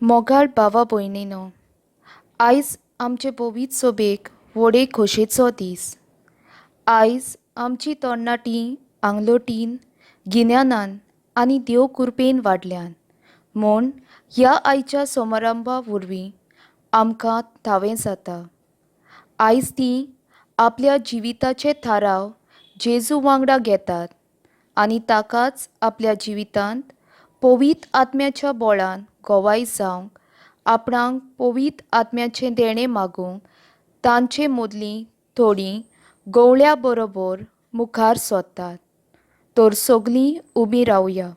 मोगाळ भावा भयणीनो, आयज आमचे पवित्र सभेक व्हडे खोशेचो दीस. आयज आमची तरणाटी आंगलोटीन, गिन्यानान आनी देव कृपेन वाडल्यान म्हूण ह्या आयच्या समारंभा वरवीं आमकां थावें जाता. आयज ती आपल्या जिविताचे थाराव जेजू वांगडा घेतात आनी ताकाच आपल्या जिवितांत पवित्र आत्म्याच्या बळान गवाय जावंक, आपणाक पवित्र आत्म्याचें देणें मागूंक तांचे मदलीं थोडीं गवळ्या बरोबर मुखार सोदतात. तर सगलीं उबीं रावया.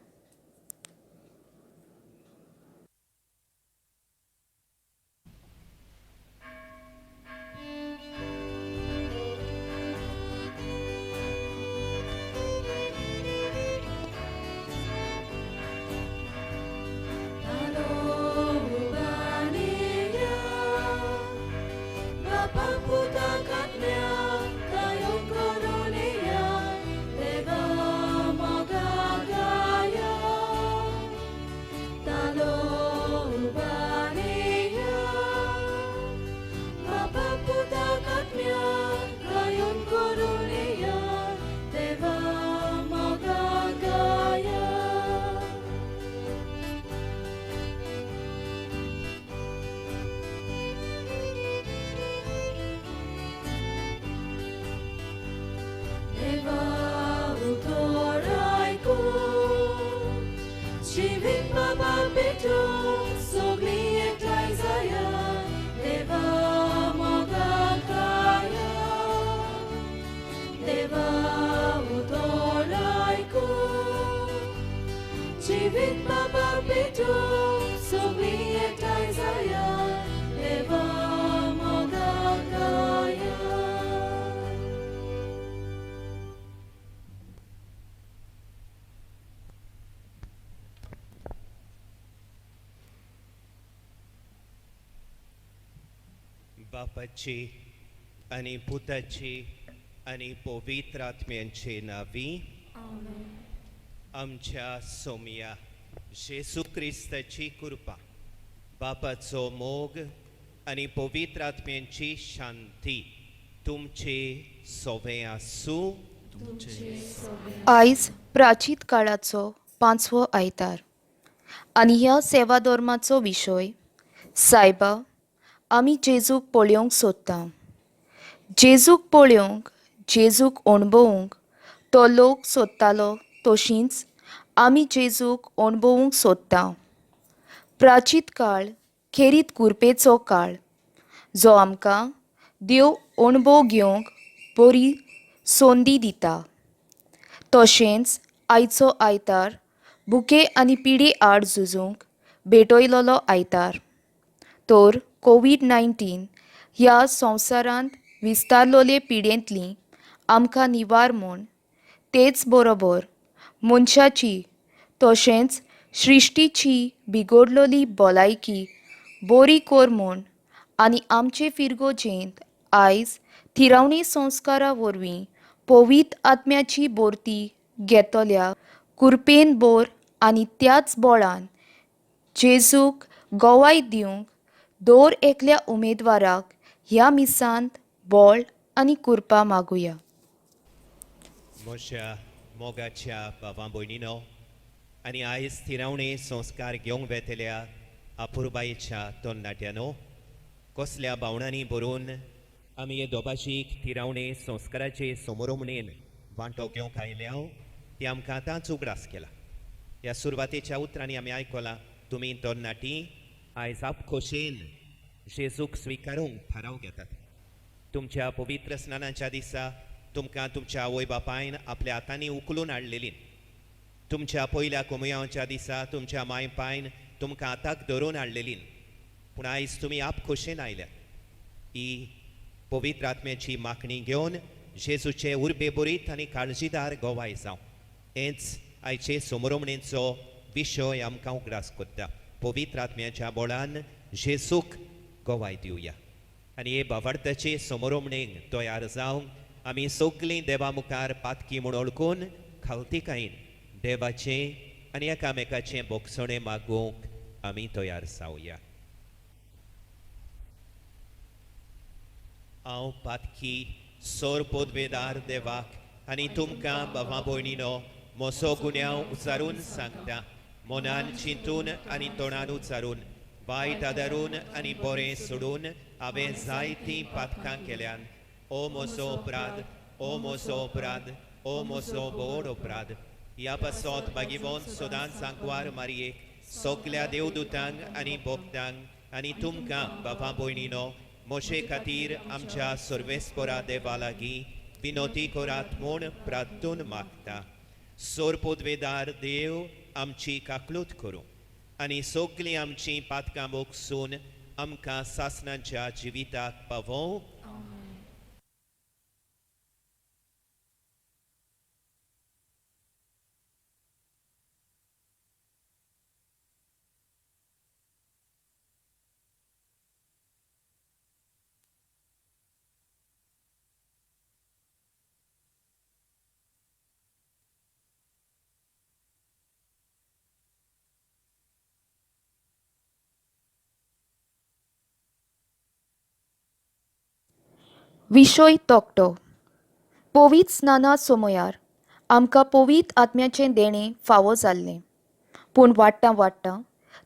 बापाची आनी पुताची आनी पवित्र आत्म्यांचे नांवी आमच्या सोमया जेजू क्रिस्ताची कृपा, बापाचो मोग आनी पवित्र आत्म्यांची शांती तुमचे सोवे आसूं. आयज प्राचीत काळाचो पांचवो आयतार आनी ह्या सेवा धर्माचो विशय सायबा आमी जेजूक पळोवंक सोदता. जेजूक पळोवंक, जेजूक अणभवूंक तो लोक सोदतालो, तशींच आमी जेजूक अणभवूंक सोदता. प्राचीत काळ खेरीत कुरपेचो काळ जो आमकां देव अणभव घेवंक बरी संदी दिता. तशेंच आयचो आयतार भुके आनी पिडे आड झुजूंक भेटयलेलो आयतार. तर कोवीड-19 ह्या संवसारांत विस्तारलेले पिडेंतली आमकां निवार म्हूण, तेच बरोबर मनशाची तशेंच सृश्टीची बिगडलेली भलायकी बरी कर म्हूण आनी आमचे फिरगोजेंत आयज थिरावणी संस्कारा वरवीं पवित्र आत्म्याची भरती घेतल्या कुरपेन बोर आनी त्याच बळान जेजूक गवाय दिवंक दर एकल्या उमेदवाराक ह्या मिसांत बळ आनी कुरपा मागुया. म्हज्या मोगाच्या बाबा भयणीनो आनी आयज थिरावणे संस्कार घेवंक वेतल्या अपुरबायेच्या तरणाट्यानो, कसल्या भावनांनी बरोवन आमी हे दोबाशीक थिरावणे संस्काराचे समोरमणेन वांटो घेवंक आयल्या ती आमकां आतांच उगडास केला. ह्या सुरवातेच्या उतरांनी आमी आयकलां, तुमी तरणाटी आयज आप खोशेन जेजूक स्विकारूंक थाराव घेतात. तुमच्या पवित्र स्नानाच्या दिसा तुमकां तुमच्या आवय बापायन आपल्या हातांनी उखलून हाडलेली. तुमच्या पयल्या कोमयांच्या दिसा तुमच्या माय पायन तुमकां हाताक धरून हाडलेली. पूण आयज तुमी आप खोशेन आयल्यात. ही पवित्र आत्म्याची मागणी घेवन जेजूचे उर्बे बरीत आनी काळजीदार गवाय जावं, हेंच आयचे समोरमणेचो विशय आमकां उगडास करता. पवित्र आत्म्याच्या बळान जेजूक गवाय दिवया आनी हे बावार्थाचे समोरमणेक तयार जावंक आमी सगळीं देवा मुखार पातकी म्हूण वळखून खालतीकायेन देवाचें आनी एकामेकाचें बोगसणें मागूंक आमी तयार जावया. हांव पातकी सोर पोदवेदार देवाक आनी तुमकां बाबा भयणीनो म्हजो गुन्यांव उचारून सांगता. मनान चिंतून आनी तोंडान उचारून, वायट आदारून आनी बरें सोडून हांवें जायतीं पातकां केल्यान. ओ म्हजो अपराध, ओ म्हजो अपराध, ओ म्हजो व्हड अपराध. ह्या पासत बागीवन सदांच सांकवार मारयेक, सगल्या देवदूतांक आनी भक्तांक आनी तुमकां बाबा भयणीनो म्हजे खातीर आमच्या सर्वेस्परा देवा लागीं विनोती करात म्हूण प्रार्थून मागता. सोर पदवेदार देव आमची काकलूत करूं आनी सगळीं आमचीं पातकां भोगसून आमकां सासणाच्या जिविताक पावोवं. विशय तकटो पवित्र स्नाना सोमयार आमकां पवित्र आत्म्याचें देणें फावो जाल्लें, पूण वाडटा वाडटा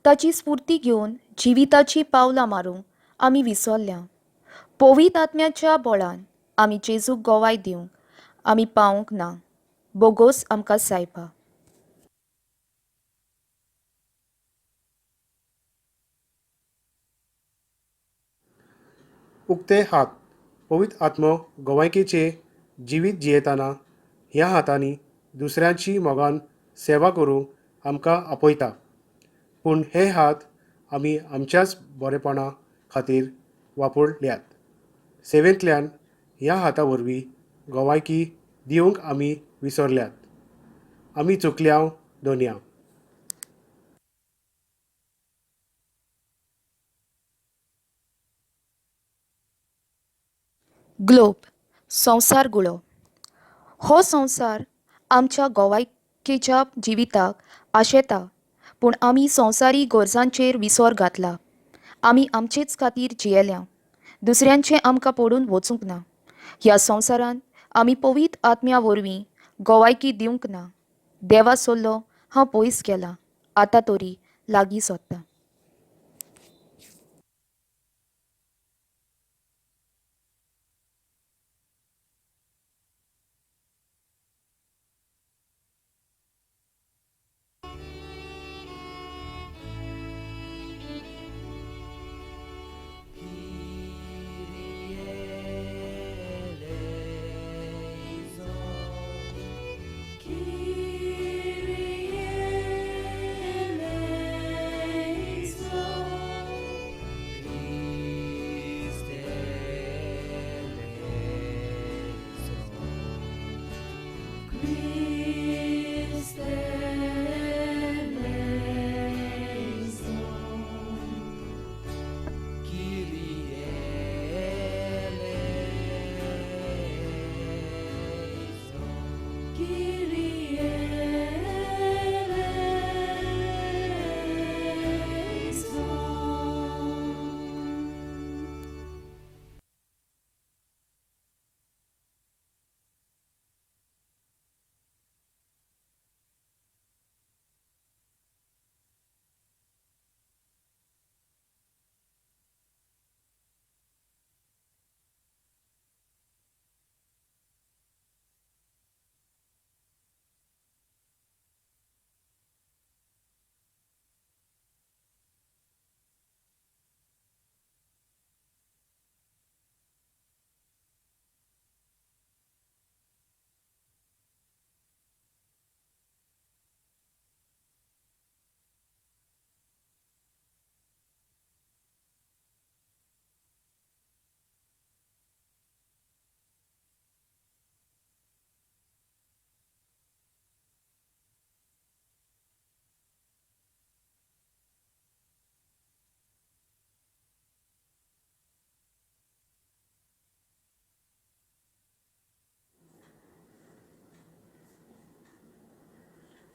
ताची स्फुर्ती घेवन जिविताचीं पावलां मारूंक आमी विसरल्या. पवित्र आत्म्याच्या बळान आमी जेजूक गवाय दिवंक आमी पावूंक ना. बोगोस आमकां सायबा. उक्ते हात पवित्र आत्मो गोवायकेचे जिवीत जियेतना ह्या हातांनी दुसऱ्यांची मोगान सेवा करूंक आमकां आपयता, पूण हे हात आमी आमच्याच बरेपणा खातीर वापरल्यात. सेवेंतल्यान ह्या हाता वरवीं गोवायकी दिवंक आमी विसरल्यात. आमी चुकल्या दोनया. ग्लोब संवसार गुळो हो संवसार आमच्या गोवायकेच्या जिविताक आशेता, पूण आमी संवसारी गरजांचेर विसर घातला. आमी आमचेच खातीर जियेल्या, दुसऱ्यांचें आमकां पडून वचूंक ना. ह्या संवसारांत आमी पवित्र आत्म्या वरवीं गोवायकी दिवंक ना. देवा सोल्लो हांव पयस गेलां, आतां तरी लागीं सोदता.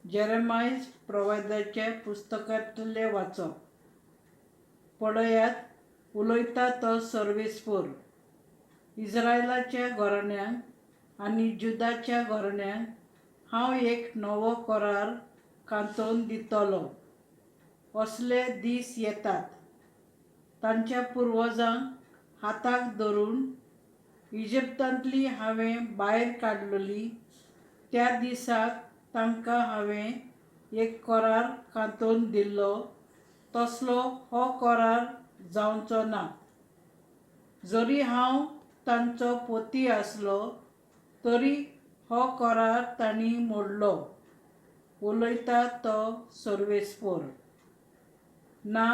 जेरेमायज प्रवादाच्या पुस्तकांतलें वाचप. पळयात, उलयता तो सर्वेस्पोर. इज्रायलाच्या घराण्यांक आनी जुदाच्या घराण्यांक हांव एक नवो करार कांतोवन दितलो. असले दीस येतात, तांच्या पुर्वजांक हाताक धरून इजिप्तांतली हांवें भायर काडलेली त्या दिसाक तांकां हांवें एक करार कांतोवन दिल्लो तसलो हो करार जावचो ना. जरी हांव तांचो पोती आसलो तरी हो करार तांणी मोडलो, उलयता तो सर्वेस्पोर. ना,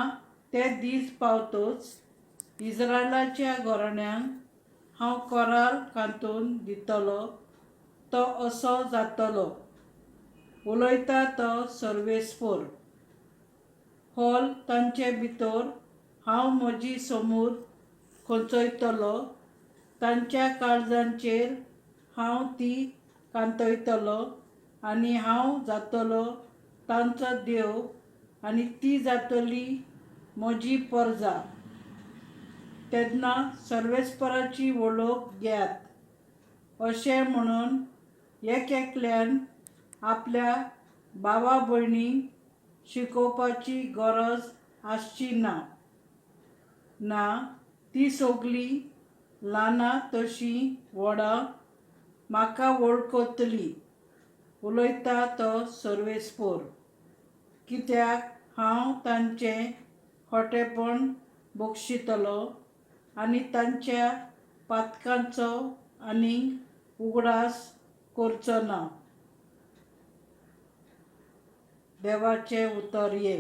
ते दीस पावतच इज्रायलाच्या घराण्यांक हांव करार कांतोवन दितलो तो असो जातलो, उलयता तो सर्वेस्पोर. होल तांचे भितर हांव म्हजी समूर खंचयतलो, तांच्या काळजांचेर हांव ती कांतयतलो आनी हांव जातलो तांचो देव आनी ती जातली म्हजी परजा. तेन्ना सर्वेस्पराची वळख घेयात अशें म्हणून एक एकल्यान आपल्या भावा भयणींक शिकोवपाची गरज आसची ना. ना, ती सगळीं ल्हानां तशीं व्हडां म्हाका वळखतली, उलयता तो सर्वेस्पोर. कित्याक हांव तांचें खोटेपण बक्षितलो आनी तांच्या पातकांचो आनीक उगडास करचो ना. देवाचें उतर ये.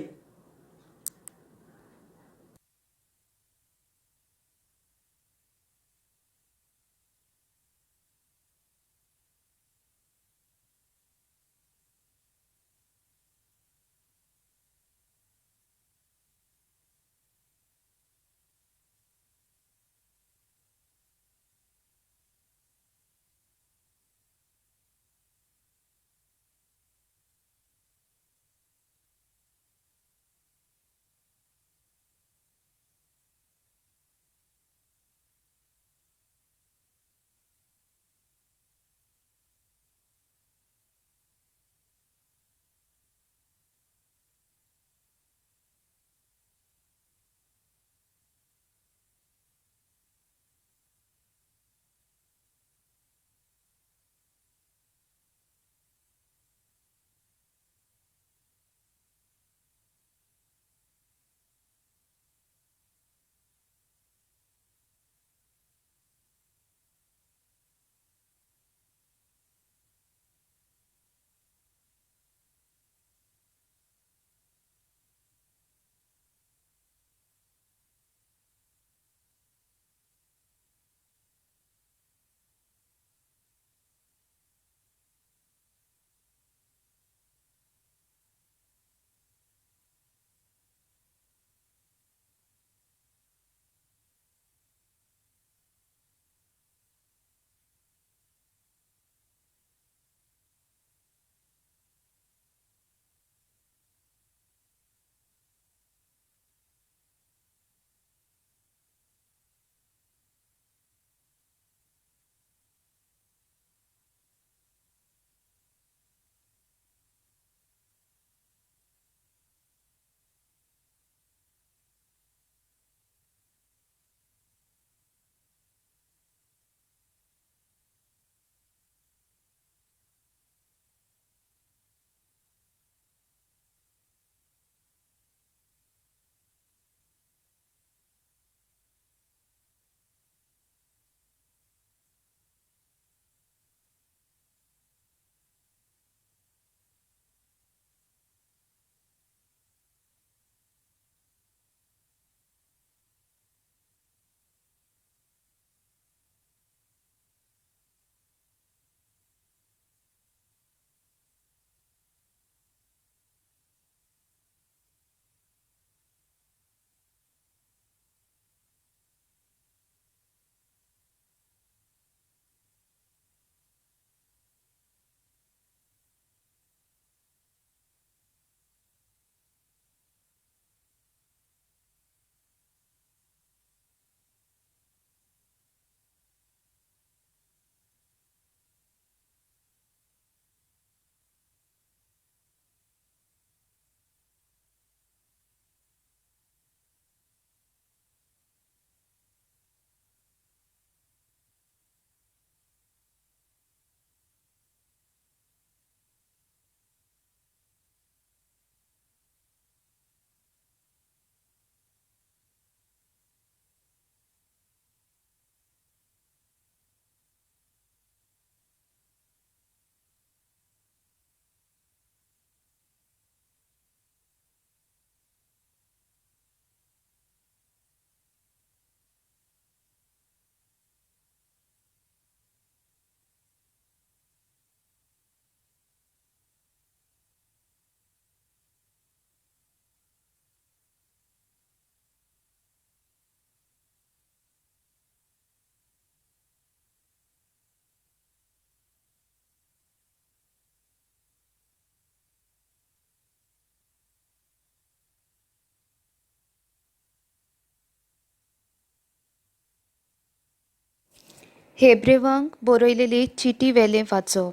हेब्रेवांक बरयलेले चिटी वेलें वाचप.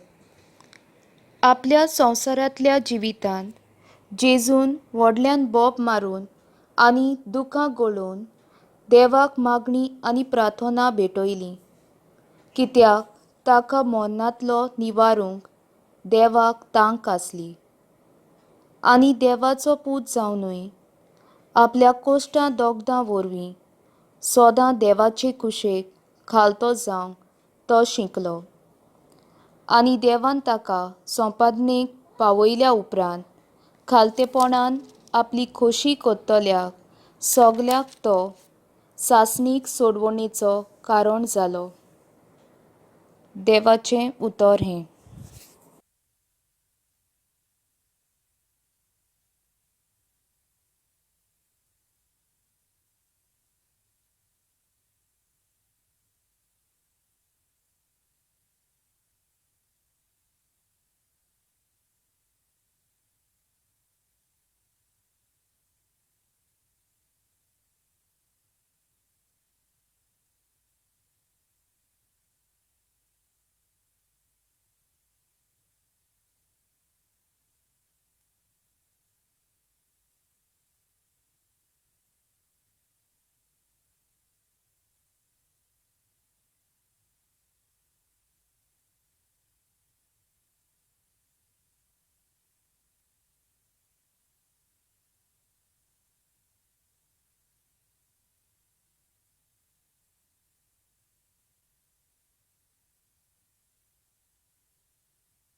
आपल्या संवसारांतल्या जिवितांत जेजून व्हडल्यान बोब मारून आनी दुकां गळोवन देवाक मागणी आनी प्रार्थना भेटयली, कित्याक ताका मरणांतलो निवारूंक देवाक तांक आसली. आनी देवाचो पूत जावनूय आपल्या कोश्टां दोगदां वरवीं सदां देवाचे कुशेक खालतो जावंक तो शिकलो. आनी देवान ताका संपादनेक पावयल्या उपरांत खालतेपणान आपली खोशी करतल्याक सगल्याक तो सासणीक सोडवणेचो कारण जालो. देवाचें उतर हें.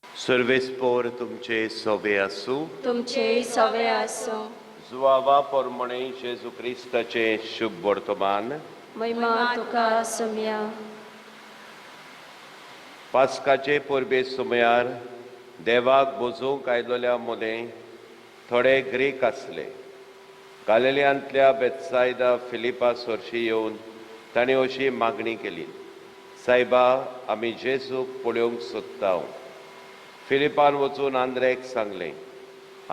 सर्वेस्पोर तुमचे सोबे आसूं, तुमचे सवे आसूं. जुवावा पोरमणे जेजू क्रिस्ताचें शुभ वर्तमान. महिमा तुका सुमया. पास्काचे परबे सुमयार देवाक बोजूंक आयलोल्या मदें थोडे ग्रीक आसले. गालिलियांतल्या बेत्सायदा फिलिपा सोरशी येवन तांणी अशी मागणी केली, सायबा आमी जेजूक पळोवंक सोदता. फिलिपान वचून आंद्रेक सांगलें.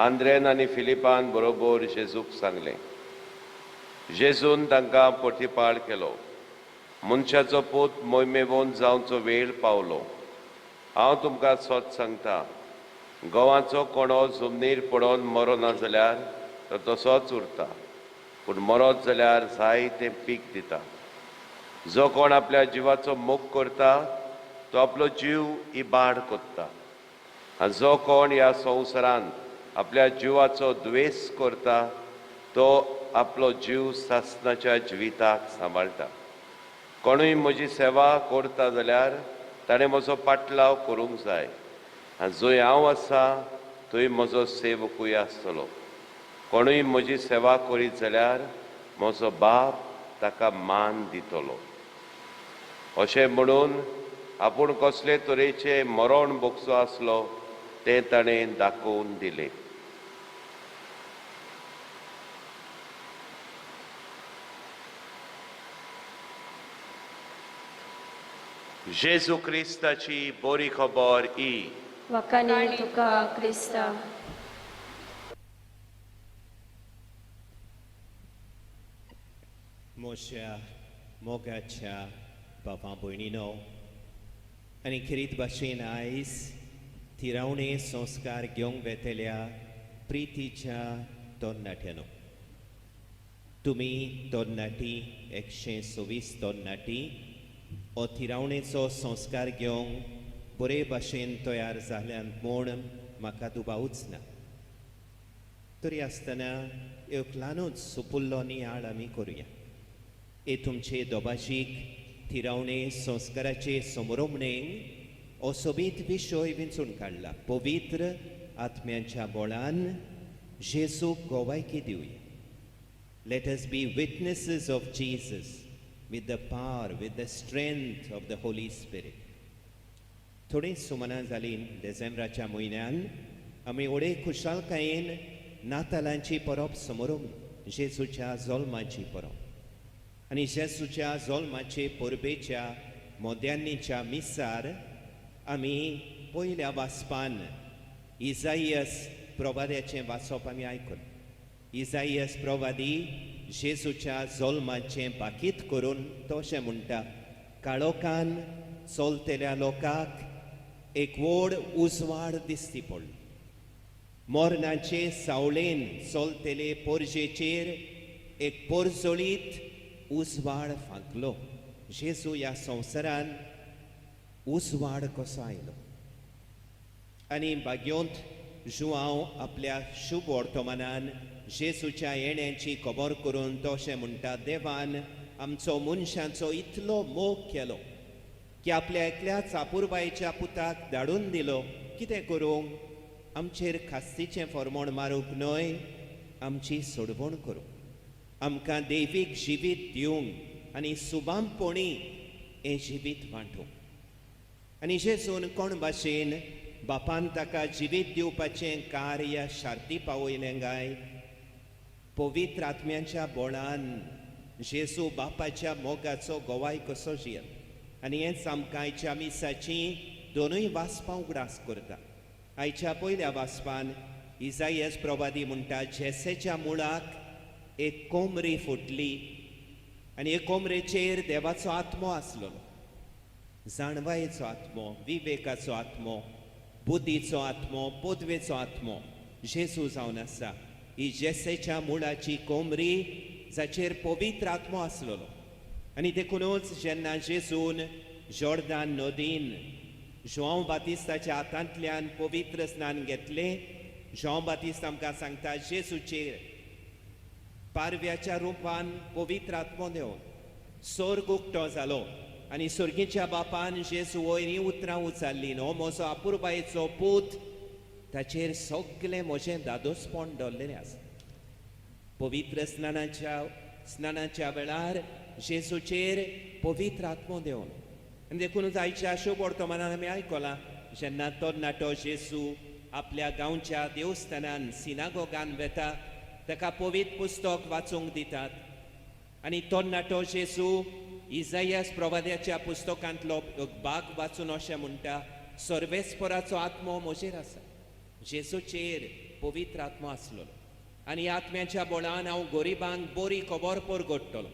आंद्रेन आनी फिलिपान बरोबर जेजूक सांगलें. जेजून तांकां प्रतिपाळ केलो, मनशाचो पूत मोहिमेवन जावचो वेळ पावलो. हांव तुमकां सत सांगता, गंवाचो कोणो जमनीर पडोन मरोना जाल्यार तो तसोच उरता, पूण मरत जाल्यार जाय तें पीक दिता. जो कोण आपल्या जिवाचो मोग करता तो आपलो जीव इबाड करता, आनी जो कोण ह्या संवसारांत आपल्या जिवाचो द्वेस करता तो आपलो जीव सासणाच्या जिविताक सांबाळटा. कोणूय म्हजी सेवा करता जाल्यार ताणें म्हजो पाटलाव करूंक जाय, आनी जंय हांव आसा थंय म्हजो सेवकूय आसतलो. कोणूय म्हजी सेवा करीत जाल्यार म्हजो बाप ताका मान दितलो. अशें म्हणून आपूण कसले तरेचें मरण भोगचो आसलो तें ताणें दाखोवन दिलें. जेजू क्रिस्ताची बरी खबर ही. वखाणी तुका क्रिस्ता. मोश्या मोगाच्या बाबा भयणीनो आनी खेरीत भाशेन आयज थिरावणे संस्कार घेवंक वेतल्या प्रितीच्या तरणाट्यानो, तुमी तरणाटी 126 तरणाटी हो थिरावणेचो संस्कार घेवंक बरे भाशेन तयार जाल्यान म्हूण म्हाका दुबावूच ना. तरी आसतना एक ल्हानूच सुपुल्लो नियाळ आमी करुया. हे तुमचे दोबाजीक थिरावणे संस्काराचे समरोमणेक हो सोबीत विशय विंचून काडला. पवित्र आत्म्यांच्या बळान जेजूक गोवायकी दिवया. Let us be witnesses of Jesus with the power, with the strength of the Holy Spirit. थोडीं सुमनां जालीं डिसेंबराच्या म्हयन्यान आमी व्हडे खुशालकायेन नातालांची परब समरोमली, जेजूच्या जल्माची परब. आनी जेजूच्या जल्माचे परबेच्या मोद्यांनीच्या मिसार आमी पयल्या वाचपान इजाइयस प्रवाद्याचें वाचप आमी आयकलें. इजाइयस प्रवादी जेजूच्या जल्माचें भाकीत करून तो अशें म्हणटा, काळोखान चलतल्या लोकांक एक व्हड उजवाड दिसती पडलो. मरणाचे सावळेन चलतले पोरजेचेर एक पोरजोळीत उजवाड फांकलो. जेजू ह्या संवसारान उजवाड कसो आयलो. आनी भाग्योंत जुआंव आपल्या शुभ वर्तमानान जेजूच्या येण्याची खबर करून तो अशें म्हणटा, देवान आमचो मनशांचो इतलो मोग केलो की आपल्या एकल्याच आपुरबायेच्या पुताक धाडून दिलो. कितें करूंक? आमचेर खास्तीचें फॉर्मोण मारूंक न्हय, आमची सोडवण करूंक, आमकां दैवीक जिवीत दिवंक आनी सुबामपणी हें जिवीत वांटूंक. आनी जेजून कोण भाशेन बापान ताका जिवीत दिवपाचें कार्य शार्ती पावयलें काय? पवित्र आत्म्याच्या बोळान जेजू बापाच्या मोगाचो गोवाय कसो जियल. आनी हेंच आमकां आयच्या मिसाची दोनूय वाचपां उगडास करता. आयच्या पयल्या वाचपान इजायस प्रवादी म्हणटा, जेसेच्या मुळाक एक कोमरी फुटली आनी हे कोमरेचेर देवाचो आत्मो आसलो. जाणवायेचो आत्मो, विवेकाचो आत्मो, बुद्धीचो आत्मो, पदवेचो आत्मो जेजू जावन आसा. ही जेसेच्या मुळाची कोमरी जाचेर पवित्र आत्मो आसलेलो. आनी देखुनूच जेन्ना जेजून जॉर्दान नदीन जोंव बातिस्ताच्या हातांतल्यान पवित्र स्नान घेतलें, जोंव बातिस्त आमकां सांगता जेजूचेर पारव्याच्या रुपान पवित्र आत्मो देवन सोर्ग उक्तो जालो आनी सोर्गीच्या बापान जेजू वयर हीं उतरां उचारलीं, हो म्हजो आपुरबायेचो पूत, ताचेर सगलें म्हजें दादोसपण दवरलेलें आसा. पवित्र स्नानाच्या वेळार जेजूचेर पवित्र आत्मो देवन. आनी देखूनच आयच्या शुभ वर्तमानान आमी आयकलां, जेन्ना तरणाटो जेजू आपल्या गांवच्या देवस्थानान सिनागोगान वेता ताका पवित्र पुस्तक वाचूंक दितात आनी तरणाटो जेजू इजायस प्रवाद्याच्या पुस्तकांतलो एक भाग वाचून अशें म्हणटा, सर्वेस्पराचो आत्मो म्हजेर आसा. जेजूचेर पवित्र आत्मो आसलो आनी आत्म्याच्या बळान हांव गरिबांक बरी खबर परगडटलो,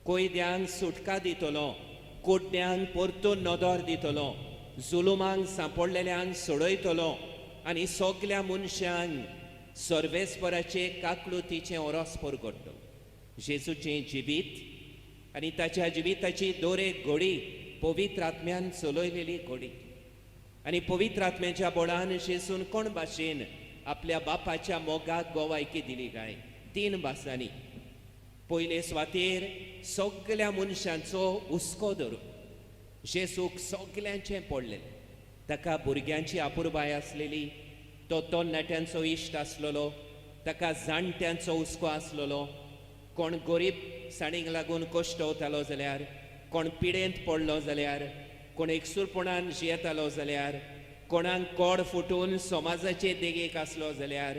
कैद्यांक सुटका दितलो, कुड्ड्यांक परतून नदर दितलो, जुलुमांक सांपडलेल्यांक सोडयतलो आनी सगल्या मनशांक सर्वेस्पराचे काकलुतीचें ओरोस परगडटलो. जेजूचें जिवीत आनी ताच्या जिविताची दर एक घडी पवित्र आत्म्यान चलयलेली घडी. आनी पवित्र आत्म्याच्या बळान जेजून कोण भाशेन आपल्या बापाच्या मोगाक गोवायकी दिली काय? तीन भासांनी. पयले सुवातेर सगल्या मनशांचो हुस्को धरून जेजूक सगल्यांचें पडलें. ताका भुरग्यांची आपुरबाय आसलेली, तो तरणाट्यांचो इश्ट आसलेलो, ताका जाणट्यांचो हुस्को आसलेलो. कोण गरीब साणीक लागून कश्टवतालो जाल्यार, कोण पिडेंत पडलो जाल्यार, कोण एकसूरपणान जियेतालो जाल्यार, कोणाक कोड फुटून समाजाचे देगेक आसलो जाल्यार,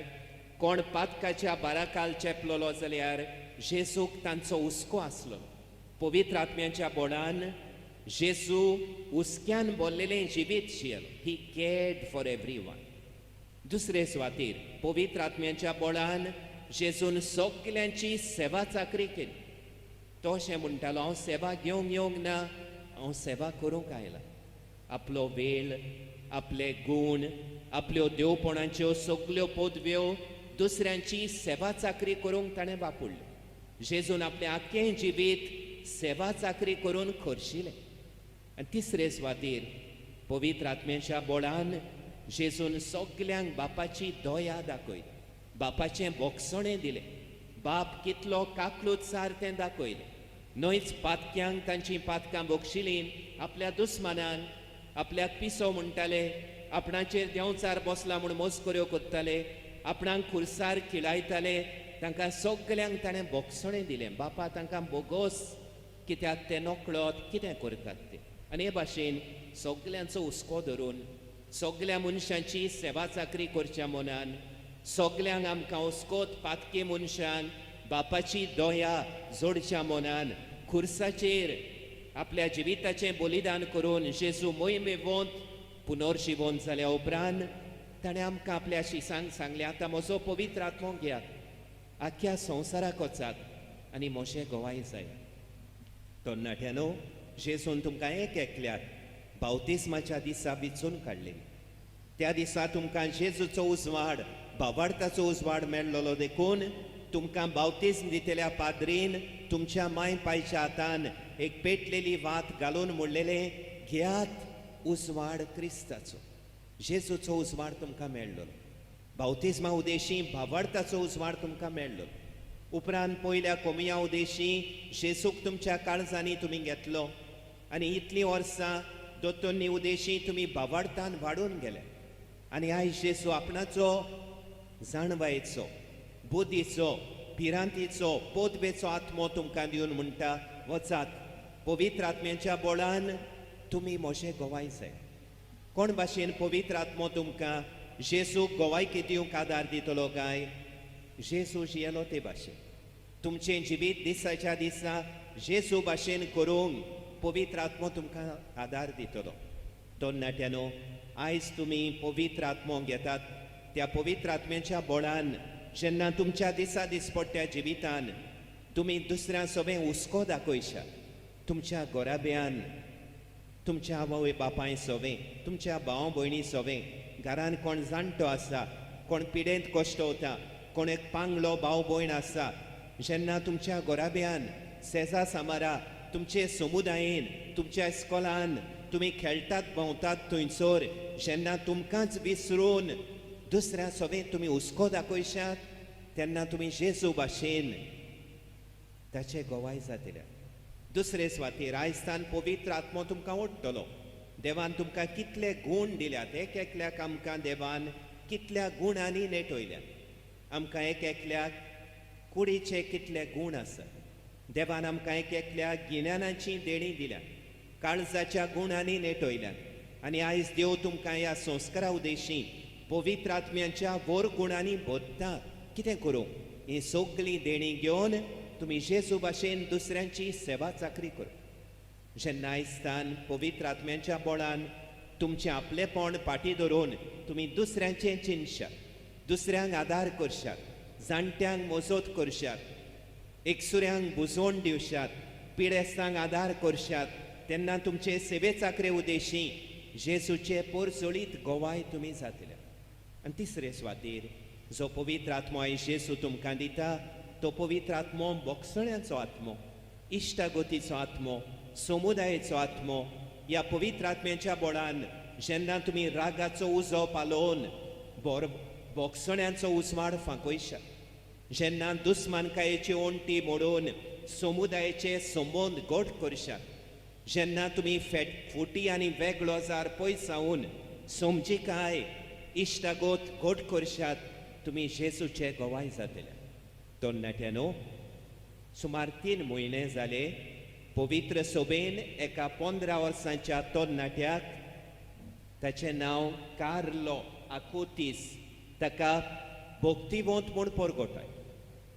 कोण पातकाच्या बाराकाल चेपलोलो जाल्यार जेजूक तांचो हुस्को आसलो. पवित्र आत्म्याच्या बोडान जेजू हुस्क्यान बोल्लेलें जिवीत जियेलो. He cared for every one. दुसरे सुवातेर पवित्र आत्म्याच्या बळान जेजून सगल्यांची सेवा चाकरी केली. तो अशें म्हणटालो, हांव सेवा घेवंक येवंक ना, हांव सेवा करूंक आयला. आपलो वेळ, आपले गूण, आपल्यो देवपणाच्यो सगल्यो पदव्यो दुसऱ्यांची सेवा चाकरी करूंक ताणें वापरल्यो. जेजून आपलें आख्खें जिवीत सेवा चाकरी करून खर्शिलें. आनी तिसरे सुवातेर पवित्र आत्म्याच्या बळान जेजून सगल्यांक बापाची दया दाखयली, बापाचें बोगसणें दिलें, बाप कितलो काकलूत सार तें दाखयलें. न्हयच पातक्यांक तांचीं पातकां बक्षिलीं, आपल्या दुस्मानांक आपल्याक पिसो म्हणटाले, आपणाचेर देंवचार बसला म्हूण मस्कऱ्यो करताले, आपणाक खुर्सार खिळायताले, तांकां सगल्यांक ताणें बोगसणें दिलें. बापा तांकां बोगोस, कित्याक ते नकळत कितें करतात ते. आनी हे भाशेन सगल्यांचो हुस्को धरून सगल्या मनशांची सेवा चाकरी करच्या मनान सगल्यांक आमकां हुस्कोत पातकी मनशांक बापाची दया जोडच्या मनान खुर्साचेर आपल्या जिविताचें बलिदान करून जेजू मोहिमेवंत पुनर्जिवन जाल्या उपरांत ताणें आमकां आपल्या शिसांक सांगलें, आतां म्हजो पवित्र आत्मो घेयात, आख्ख्या संवसाराक वचात आनी म्हजें गोवाय जाय. तरणाट्यांनो, जेजून तुमकां एक एकल्याक बावतिस्माच्या दिसा विचून काडलेली. त्या दिसा तुमकां जेजूचो उजवाड, भावार्थाचो उजवाड मेळ्ळलो देखून तुमकां बावतिज्म दितल्या पाद्रीन तुमच्या माय पायच्या हातान एक पेटलेली वात घालून म्हणलेलें, घेयात उजवाड क्रिस्ताचो. जेजूचो उजवाड तुमकां मेळ्ळो. बावतिज्मा उदेशी भावार्थाचो उजवाड तुमकां मेळ्ळो. उपरांत पयल्या कोमिया उदेशी जेजूक तुमच्या काळजांनी तुमी घेतलो आनी इतलीं वर्सां दोतोन्नी उदेशी तुमी भावार्थान वाडून गेले. आनी आयज जेजू आपणाचो जाणवायेचो, बुद्धीचो, भिरांतीचो, पोदबेचो आत्मो तुमकां दिवन म्हणटा, वचात पवित्र आत्म्याच्या बोळान तुमी म्हजे गोवाय जाय. कोण भाशेन पवित्र आत्मो तुमकां जेजूक गोवायकी दिवंक आदार दितलो काय? जेजू जियेलो ते भाशेन तुमचें जिवीत दिसाच्या दिसा जेजू भाशेन करूंक पवित्र आत्मो तुमकां आदार दितलो. तरणाट्यांनो, आयज तुमी पवित्र आत्मो घेतात. त्या पवित्र आत्म्याच्या बोळान जेन्ना तुमच्या दिसा दिसपट्ट्या जिवितान तुमी दुसऱ्या सोबें हुस्को दाखयशात, तुमच्या गोराब्यान, तुमच्या आवय बापाय सोबें, तुमच्या भाव भयणी सोबें, घरान कोण जाणटो आसा, कोण पिडेंत कश्टवता, कोण एक पांगलो भाव भयण आसा, जेन्ना तुमच्या गोराब्यान, सेजा सामारा, तुमचे समुदायेन, तुमच्या इस्कोलान तुमी खेळटात भोंवतात थंयसर जेन्ना तुमकांच विसरून दुसऱ्या सोबें तुमी हुस्को दाखयशात, तेन्ना तुमी जेजू भाशेन ताचे गोवाय जातले. दुसरे सुवातेर आयज पवित्र आत्मो तुमकां ओडटलो. देवान तुमकां कितले गूण दिल्यात, एक एकल्याक आमकां देवान कितल्या गुणांनी नेटयल्यात. आमकां एक एकल्याक कुडीचे कितले गूण आसात. देवान आमकां एक एकल्याक गिन्यानाची देणी दिल्या, काळजाच्या गुणांनी नेटयल्यात. आनी आयज देव तुमकां ह्या संस्कारा उदेशी पवित्र आत्म्यांच्या व्हड गुणांनी भरता. कितें करूं? ही सगळीं देणी घेवन तुमी जेजू भाशेन दुसऱ्यांची सेवा चाकरी करूं. जेन्ना आयजतान पवित्र आत्म्यांच्या बोळान तुमचें आपलेपण फाटीं धरून तुमी दुसऱ्यांचें चिंतशात, दुसऱ्यांक आदार करशात, जाणट्यांक मजत करशात, एकसुऱ्यांक बुजवण दिवशात, पिडेस्तांक आदार करशात, तेन्ना तुमचे सेवे चाकरे उदेशी जेजूचे पोरजोळीत गोवाय तुमी जातले. आनी तिसरे सुवातेर जो पवित्र आत्मो आयज जेजू तुमकां दिता तो पवित्र आत्मो बोगसण्याचो आत्मो, इश्टागतीचो आत्मो, समुदायेचो आत्मो. ह्या पवित्र आत्म्याच्या बोळान जेन्ना तुमी रागाचो उजो पालोवन बोगसण्याचो उजवाड फांकयशात, जेन्ना दुस्मानकायेची ओंटी मोडून समुदायेचे संबंद घट करशात, जेन्ना तुमी फुटी आनी वेगळो जार पयसावन समजिकाय इश्टागत घट करशात, तुमी जेजूचे गोवाय जातले. तरणाट्यांनो, सुमार 3 म्हयने जाले पवित्र सभेन एका 15 वर्सांच्या तरणाट्याक, ताचें नांव कार्लो आकुतीस, ताका भक्तिवंत म्हूण परगटाय.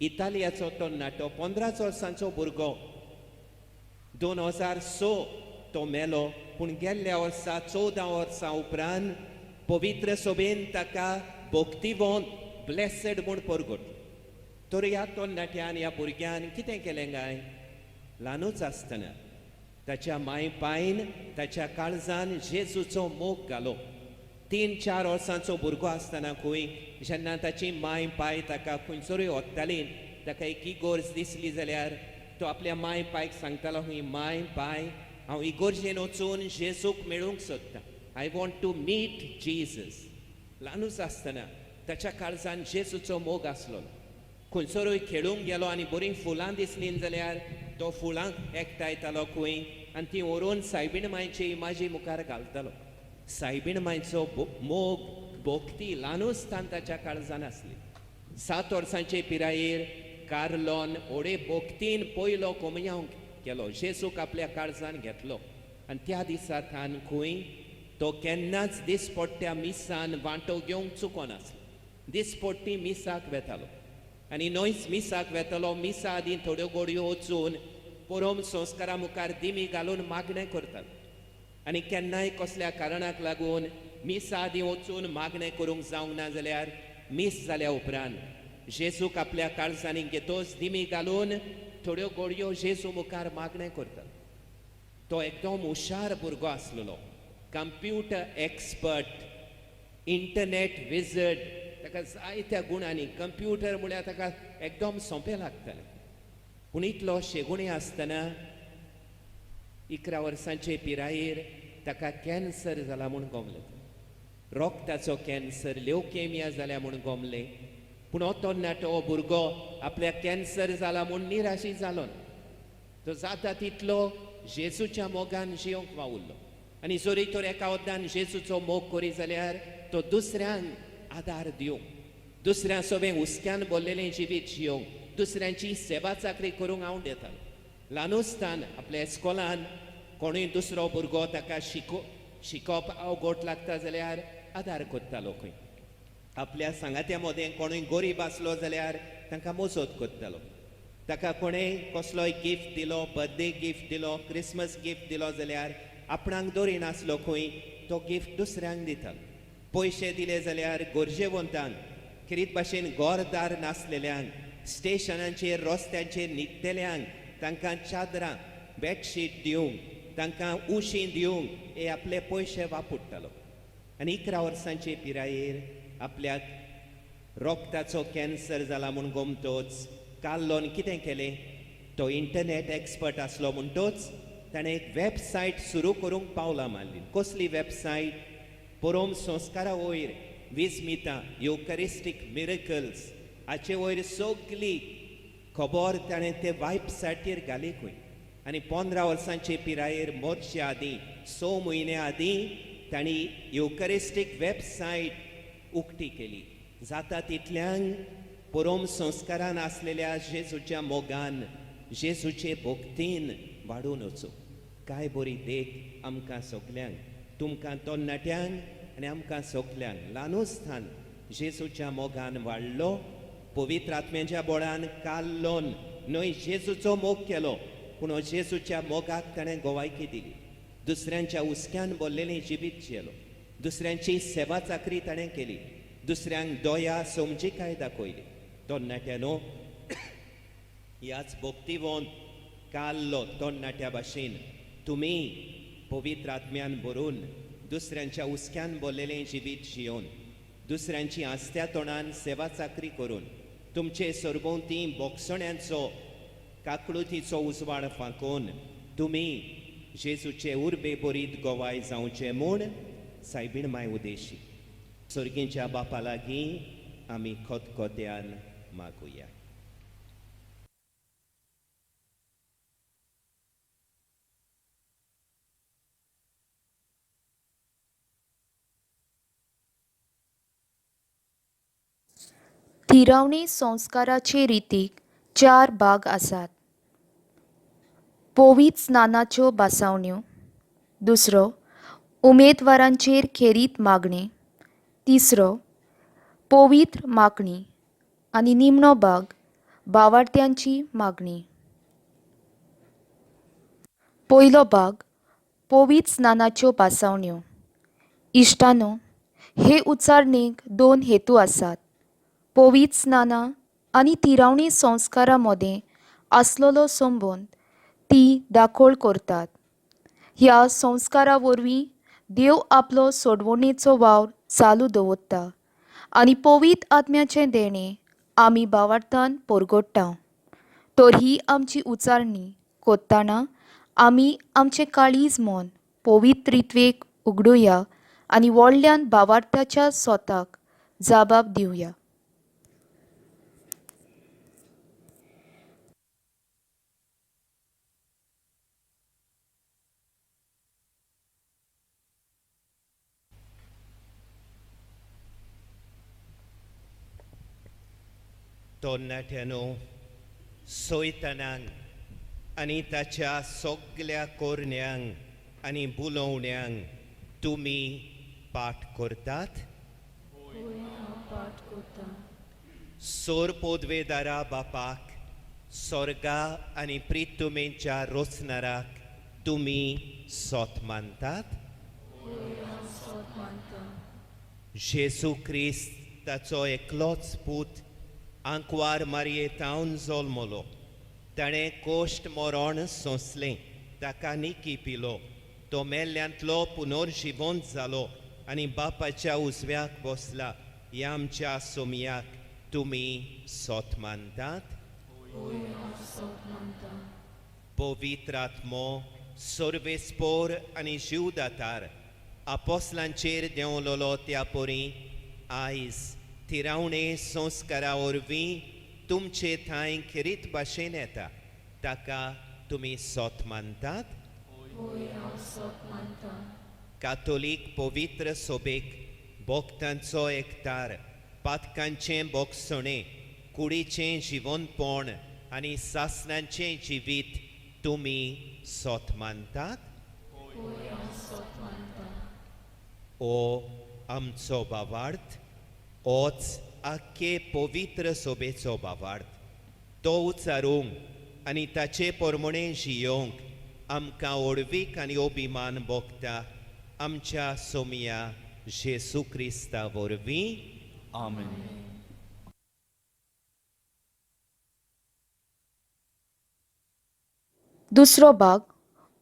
इतालियाचो तरणाटो, 15 वर्सांचो भुरगो. 2006 तो मेलो, पूण गेल्ल्या वर्सा 14 वर्सां उपरांत पवित्र सभेन ताका भक्तिवंत, ब्लेसेड म्हूण परगटलो. तर ह्या तरणाट्यान, ह्या भुरग्यान कितें केलें काय? ल्हानूच आसतना ताच्या माय पायन ताच्या काळजान जेजूचो मोग घालो. 3-4 वर्सांचो भुरगो आसतना खंय जेन्ना ताची माय पाय ताका खंयसरूय वताली, ताका एक इगोर्ज दिसली जाल्यार तो आपल्या माय पायक सांगतालो, ही माय पाय, हांव इगोर्जेन वचून जेजूक मेळूंक सोदतां, I want to meet Jesus. ल्हानूच आसतना ताच्या काळजान जेजूचो मोग आसलो. खंयसरूय खेळूंक गेलो आनी बरीं फुलां दिसलीं जाल्यार तो फुलां एकठांयतालो खंय आनी ती व्हरून सायबीण मायचे इमाजी मुखार घालतालो. सायबीण मायचो मोग, भक्ती ल्हानूच ताच्या काळजान आसली. 7 वर्सांचे पिरायेर कार्लोन ओडे भक्तीन पयलो कोमयांव केलो, जेजूक आपल्या काळजान घेतलो. आनी त्या दिसा थान खंय तो केन्नाच दिसपट्ट्या मिसान वांटो घेवंक चुकोनासलो. दिसपट्टी मिसाक वेतालो आनी न्हयच मिसाक वेतालो, मिसा आदीं थोड्यो गोडयो वचून परम संस्कारा मुखार दिमी घालून मागणें करतालो. आनी केन्नाय कसल्या कारणाक लागून मिसा आदीं वचून मागणें करूंक जावंक ना जाल्यार मीस जाल्या उपरांत जेजूक आपल्या काळजांनी घेतोच दिमी घालून थोड्यो गोडयो जेजू मुखार मागणें करतालो. तो एकदम हुशार भुरगो आसलेलो. कंप्युटर एक्सपर्ट, इंटरनेट विजर्ड, ताका जायत्या गुणांनी कंप्युटर म्हळ्यार ताका एकदम सोंपें लागतालें. पूण इतलो शेगुणी आसतना 11 वर्सांचे पिरायेर ताका कॅन्सर जाला म्हूण गोमलें. रोगताचो कॅन्सर, ल्युकेमिया जाल्या म्हूण गोमलें. पूण हो तरणाटो, हो भुरगो आपल्या कॅन्सर जाला म्हूण निराशी जालो ना. तो जाता तितलो जेजूच्या मोगान जियोंक वावुरलो आनी जरी तर एका वद्दान जेजूचो मोग करी जाल्यार तो दुसऱ्यांक आदार दिवंक, दुसऱ्यां सोबें हुस्क्यान भरलेलें जिवीत जियोंक, दुसऱ्यांची सेवा चाकरी करूंक हांव येतालो. ल्हानुस्तान आपल्या इस्कोलान कोणूय दुसरो भुरगो ताका शिकोवप अवघड लागता जाल्यार आदार करतालो खंय. आपल्या सांगात्या मदें कोणूय गरीब आसलो जाल्यार तांकां मजत करतालो. ताका कोणें कसलोय गिफ्ट दिलो, बर्थडे गिफ्ट दिलो, क्रिसमस गिफ्ट दिलो जाल्यार आपणाक दरी नासलो खंय तो गिफ्ट दुसऱ्यांक दितालो. पयशे दिले जाल्यार गरजेवंतांक, खेरीत भाशेन घरदार नासलेल्यांक, स्टेशनांचेर रस्त्यांचेर न्हिदतल्यांक तांकां चादरां, बेडशीट दिवंक, तांकां उशीं दिवंक हे आपले पयशे वापरतालो. आनी 11 वर्सांचे पिरायेर आपल्याक रोगताचो कॅन्सर जाला म्हूण गोमतोच काल्लोन कितें केलें, तो इंटरनेट एक्सपर्ट आसलो म्हणटोच ताणें एक वेबसायट सुरू करूंक पावलां मारली. कसली वेबसायट? परोम संस्कारा वयर विस्मिता, युकरिस्टीक मिरकल्स हाचे वयर सगली खबर ताणें ते वेबसायटीर घाली खंय. आनी 15 वर्सांचे पिरायेर मरचे आदीं 6 म्हयन्या आदीं तांणी युकरिस्टीक वेबसायट उक्ती केली. जाता तितल्यांक परोम संस्कारान आसलेल्या जेजूच्या मोगान, जेजूचे भक्तीन वाडून वचूं. काय बरी देख आमकां सगल्यांक, तुमकां तरणाट्यांक आनी आमकां सगल्यांक. ल्हानुस्तान जेजूच्या मोगान वाडलो, पवित्र आत्म्याच्या बळान काल्लोन न्हय जेजूचो मोग केलो, पूण हो जेजूच्या मोगाक ताणें गोवायकी दिली. दुसऱ्यांच्या हुस्क्यान भरलेलें जिवीत जियेलो, दुसऱ्यांची सेवा चाकरी ताणें केली, दुसऱ्यांक दया समजिकाय दाखयली. तरणाट्यानो, ह्याच भक्तिवंत काल्लो तरणाट्या भाशेन तुमी पवित्र आत्म्यान भरून दुसऱ्यांच्या हुस्क्यान भरलेलें जिवीत जियोवन, दुसऱ्यांची आस्त्या तोंडान सेवा चाकरी करून, तुमचे सरभोंवती बोगसण्यांचो काकळुतीचो उजवाड फांकोवन तुमी जेजूचे उर्बे बरीत गोवाय जावचे म्हूण सायबीण माय उदेशी सर्गीच्या बापा लागीं आमी खतखत्यान मागुया. थिरावणी संस्काराचे रितीक 4 भाग आसात. पवित्र स्नानाच्यो भासावण्यो, दुसरो उमेदवारांचेर खेरीत मागणें, तिसरो पवित्र मागणी आनी निमणो भाग भावार्थ्यांची मागणी. पयलो भाग पवित्र स्नानाच्यो भासावण्यो. इश्टानो, हे उच्चारणेक 2 हेतू आसात. पवित्र स्नानां आनी थिरावणी संस्कारा मदें आसलेलो संबंद ती दाखोळ करतात. ह्या संस्कारा वरवीं देव आपलो सोडवणेचो वावर चालू दवरता आनी पवित्र आत्म्याचें देणें आमी भावार्थान परगट्टा. तर ही आमची उच्चारणी करतना आमी आमचें काळीज मन पवित्र रित्वेक उगडुया आनी व्हडल्यान भावार्थाच्या स्वताक जबाब दिवया. तरणाट्यांनो, सैतानाक आनी ताच्या सगल्या कोरण्यांक आनी बुलोवण्यांक तुमी पाठ करतात. सोर पोदवेदारा बापाक, स्वर्गा आनी प्रितुमेच्या रोचनाराक तुमी सोत मानतात. जेजू क्रिस्त ताचो एकलोच पूत आंकवार मारयेतावन जल्मलो. ताणें कोश्ट मरण सोंसलें, ताका निकी पिलो, तो मेल्ल्यांतलो पुनर्जिवंत जालो आनी बापाच्या उजव्याक बसला ह्या आमच्या सोमयाक तुमी सोत मानतात. पवित्र आत्मो सर्वेस्पोर आनी जीवदातार आपोसलांचेर देंवलोलो त्या परी आयज थिरावणे संस्कारा वरवीं तुमचे थंय खेरीत भाशेन येता ताका तुमी सोत मानतात. कातोलीक पवित्र सोबेक भक्तांचो एकतार, पातकांचें बोगसणें, कुडीचें जिवनपण आनी सासनांचें जिवीत तुमी सोत मानतात. ओ आमचो बावार्थ, ओच आख्खे पवित्र सोबेचो बावार्थ, तो उच्चारूंक आनी ताचे परमणें जियोवंक आमकां ओडवीक आनी अभिमान भोगता आमच्या सोमया जेसू क्रिस्ता वरवीं. आमेन. दुसरो भाग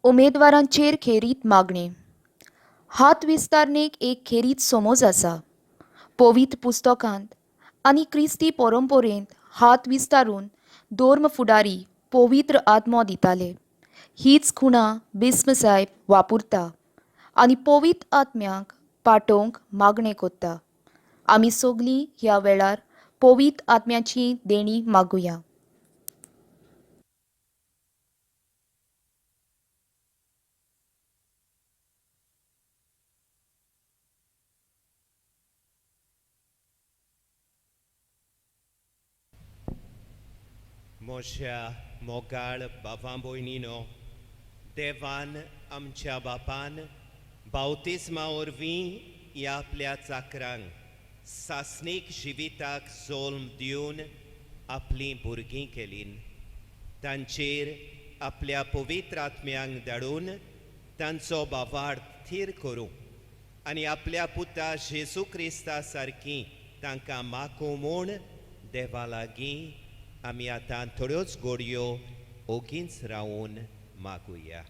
उमेदवारांचेर खेरीत मागणें. हात विस्तारणेक एक खेरीत समज आसा. पवित्र पुस्तकांत आनी क्रिस्ती परंपरेंत हात विस्तारून धर्म फुडारी पवित्र आत्मो दिताले. हीच खुणा बिस्म सायब वापरता आनी पवित्र आत्म्याक पाटोवंक मागणें करता. आमी सगलीं ह्या वेळार पवित्र आत्म्याची देणी मागुया. म्हज्या मोगाळ बाबा भयणीनो, देवान आमच्या बापान बावतिस्मा वरवीं ह्या आपल्या चाकरांक सासणीक जिविताक जल्म दिवन आपलीं भुरगीं केलीं. तांचेर आपल्या पवित्र आत्म्यांक धाडून तांचो बावार्थ थीर करूं आनी आपल्या पुता जेजू क्रिस्ता सारकी तांकां मागूं म्हूण देवा लागीं आमी आतां थोड्योच गोडयो ओगीच रावून मागुया.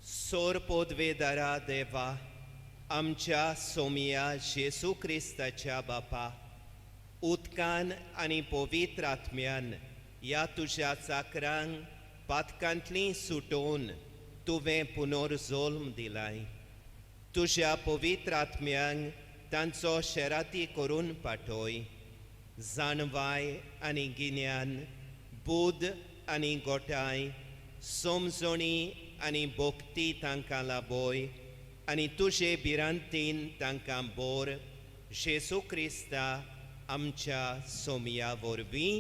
सोर पोदवेदारा देवा, आमच्या सोमिया जेसू क्रिस्ताच्या बापा, उदकान आनी पवित्र आत्म्यान ह्या तुज्या चाकरांक पातकांतलीं सुटोवन तुवें पुनर्जल्म दिलाय. तुज्या पवित्र आत्म्यांक तांचो शेराती करून पाठय. जाणवाय आनी गिन्यान, बुद्द आनी गोठाय, समजणी आनी भक्ती तांकां लाबय आनी तुजे भिरांतीन तांकां बोर जेसू क्रिस्ता आमच्या सोमया वरवीं.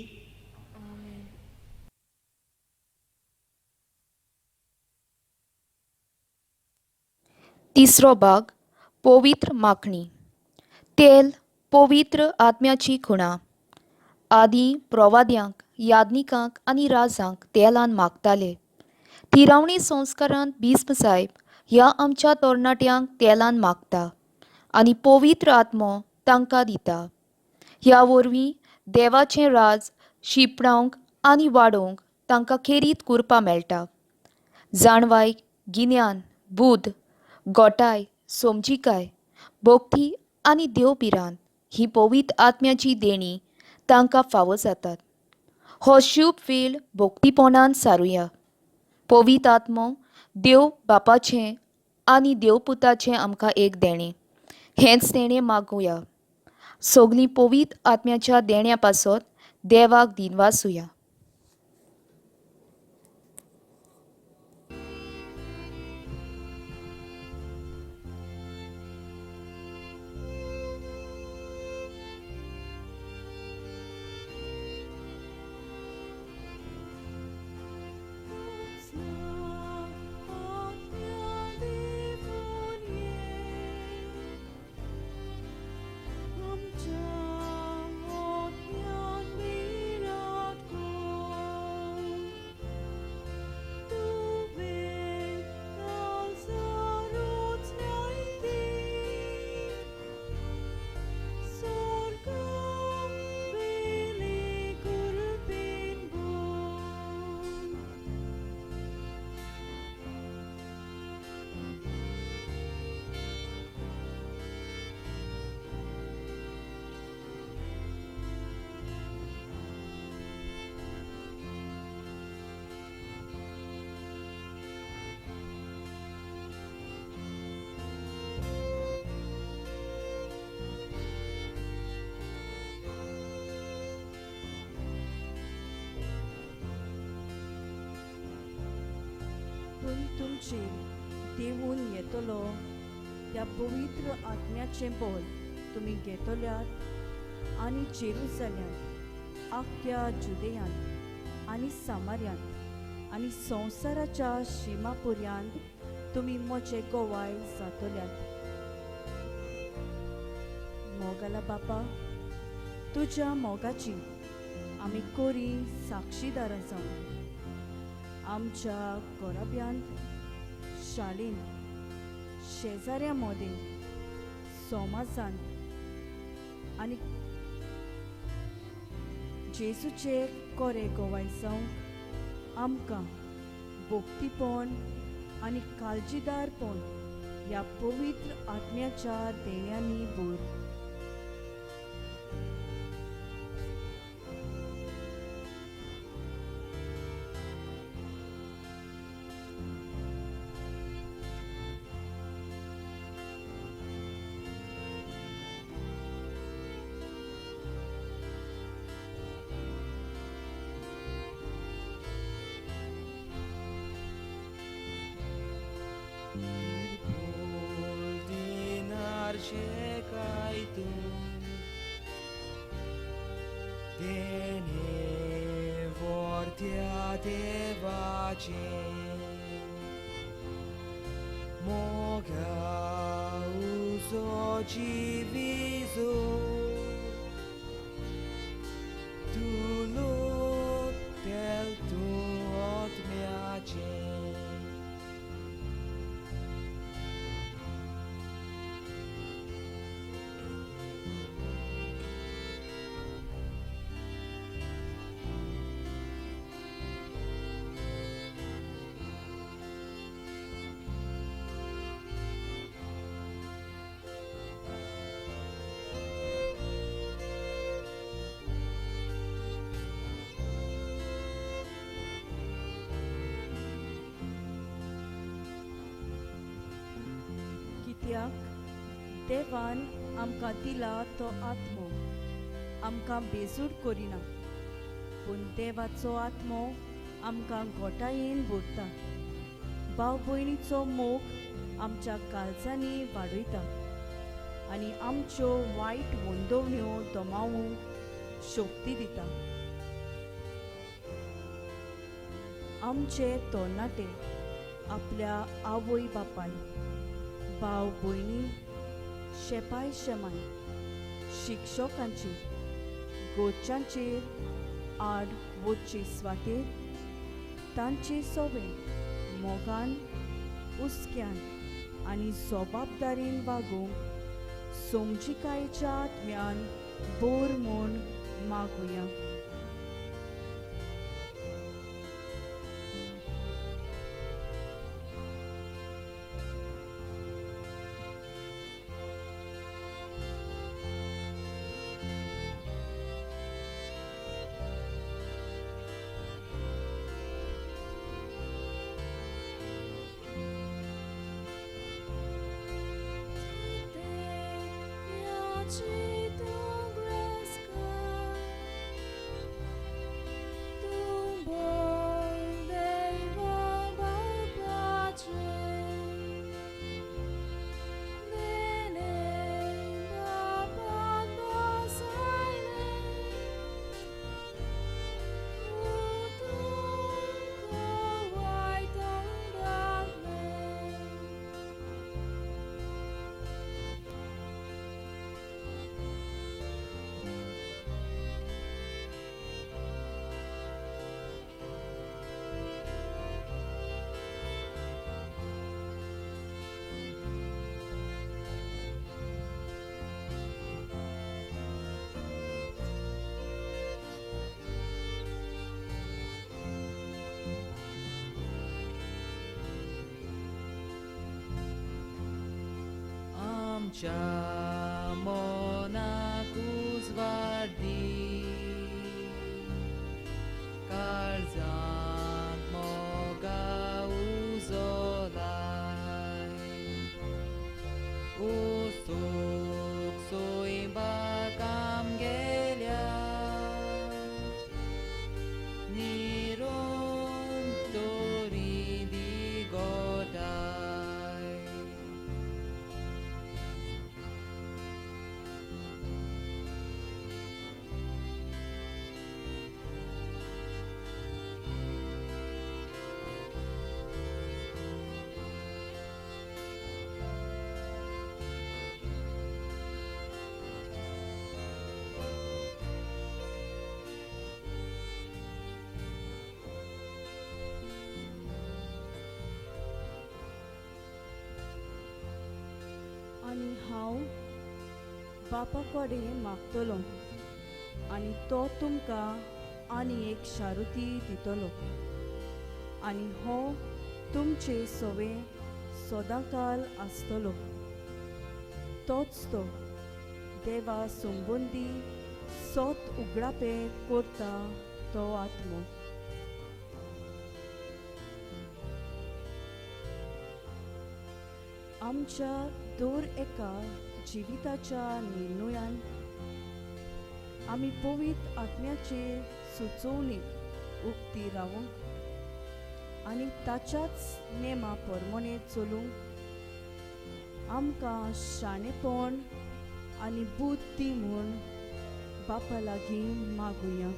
तिसरो भाग पवित्र माखणी. तेल पवित्र आत्म्याची खुणा. आदीं प्रवाद्यांक, याज्ञिकांक आनी राजांक तेलान मागताले. थिरावणी संस्कारांत बिस्म सायब ह्या आमच्या तरणाट्यांक तेलान मागता आनी पवित्र आत्मो तांकां दिता. ह्या वरवीं देवाचें राज शिंपडावंक आनी वाडोवंक तांकां खेरीत कुरपा मेळटा. जाणवाय, गिन्यान, बुद्द, गोठाय, समजिकाय, भक्ती आनी देव भिरांत ही पवित्र आत्म्याची देणी तांकां फावो जातात. हो शुभ वेळ भक्तीपणान सारुया. पवित्र आत्मो देव बापाचें आनी देवपुताचें आमकां एक देणें, हेंच देणें मागुया. सगलीं पवित्र आत्म्याच्या देण्या पासत देवाक दिनवासुया. God's love. तुमचेर देवून येतलो त्या पवित्र आत्म्याचें बळ तुमी घेतल्यात आनी जेरुजाल्यांत, आख्ख्या जुदेयांत आनी सामार्यांत आनी संवसाराच्या शिमा पर्यंत तुमी म्हजे गोवाय जातल्यात. मोगाला बापा, तुज्या मोगाची आमी कोरी साक्षीदारां जावन आमच्या घराब्यांत, शाळेंत, शेजाऱ्यां मदें, समाजांत आनी जेजूचे कोरे गोवाय जावंक आमकां भक्तीपण आनी काळजीदारपण ह्या पवित्र आत्म्याच्या देण्यांनी भर. कित्याक देवान आमकां दिला तो आत्मो आमकां बेजूड करिना, पूण देवाचो आत्मो आमकां घोटायेन भरता, भाव भयणीचो मोग आमच्या काळजांनी वाडयता आनी आमच्यो वायट वंदवण्यो दमावूंक शक्ती दिता. आमचे तरणाटे आपल्या आवय बापाय, भाव भयणी, शेपाय शेमाय, शिक्षकांचेर, गोच्यांचेर आड वचचे स्वातेर तांचे सोवे मोगान, हुस्क्यान आनी जबाबदारीन वागूंक समजिकायेच्या आत्म्यान बोर म्हूण मागुया. आमच्या मनाक उजवाडी, काळजांत मोगा उजोलाय, उसोक सोयबाक आमगेल्या निरोन तोरी दी गोटाय. हांव बापा कडेन मागतलो आनी तो तुमकां आनी एक शारुती दितलो आनी हो तुमचे सवे सदांकाल आसतलो. तोच तो देवा संबंदी सोत उगडापे करता तो आत्मो. आमच्या दर एका जिविताच्या निर्णयान आमी पवित्र आत्म्याचे सुचोवणीक उक्ती रावंक आनी ताच्याच नेमा प्रमाणे चलूंक आमकां शाणेपण आनी बुद्धी म्हूण बापा लागीं मागुया.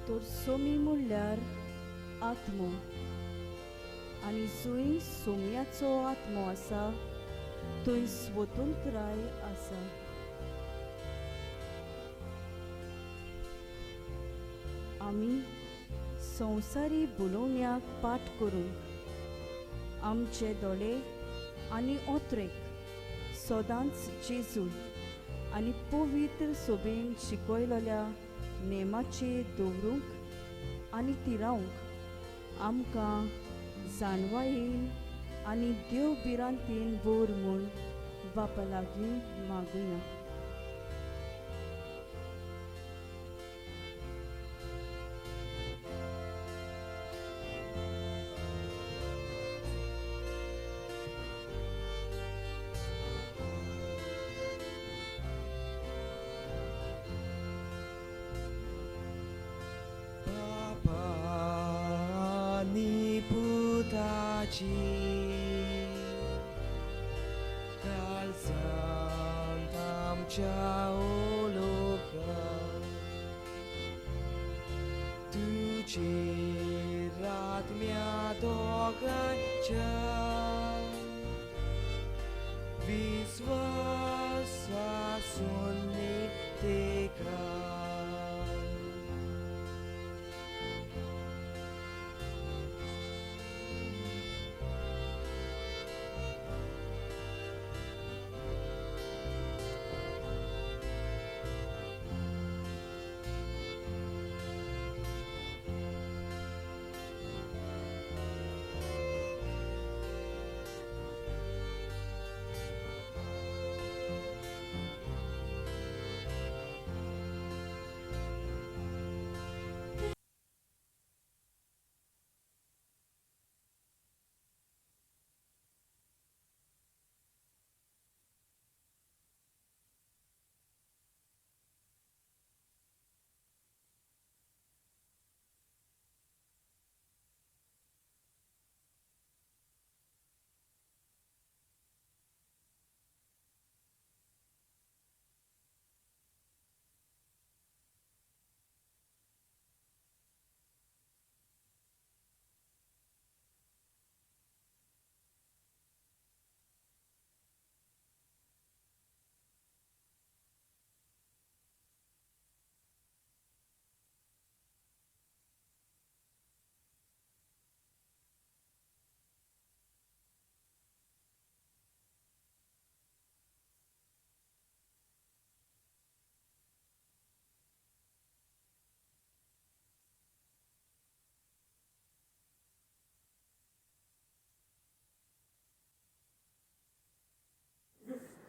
तर सोमी म्हणल्यार आत्मो आनी जंय सोम्याचो आत्मो आसा थंय स्वतंत्राय आसा. आमी संवसारी बोलोवण्याक पाठ करूंक आमचे दोळे आनी ओत्रेक सदांच जेजून आनी पवित्र सोबेन शिकयलेल्या नेमाचेर दवरूंक आनी तिरावंक आमकां जाणवायेन आनी देव भिरांतेन बोर म्हूण बापा लागीं मागुया. काळजांत आमच्या ओलोका तुजेर आत्म्या दोगांच्या विस्वासासून नितेका.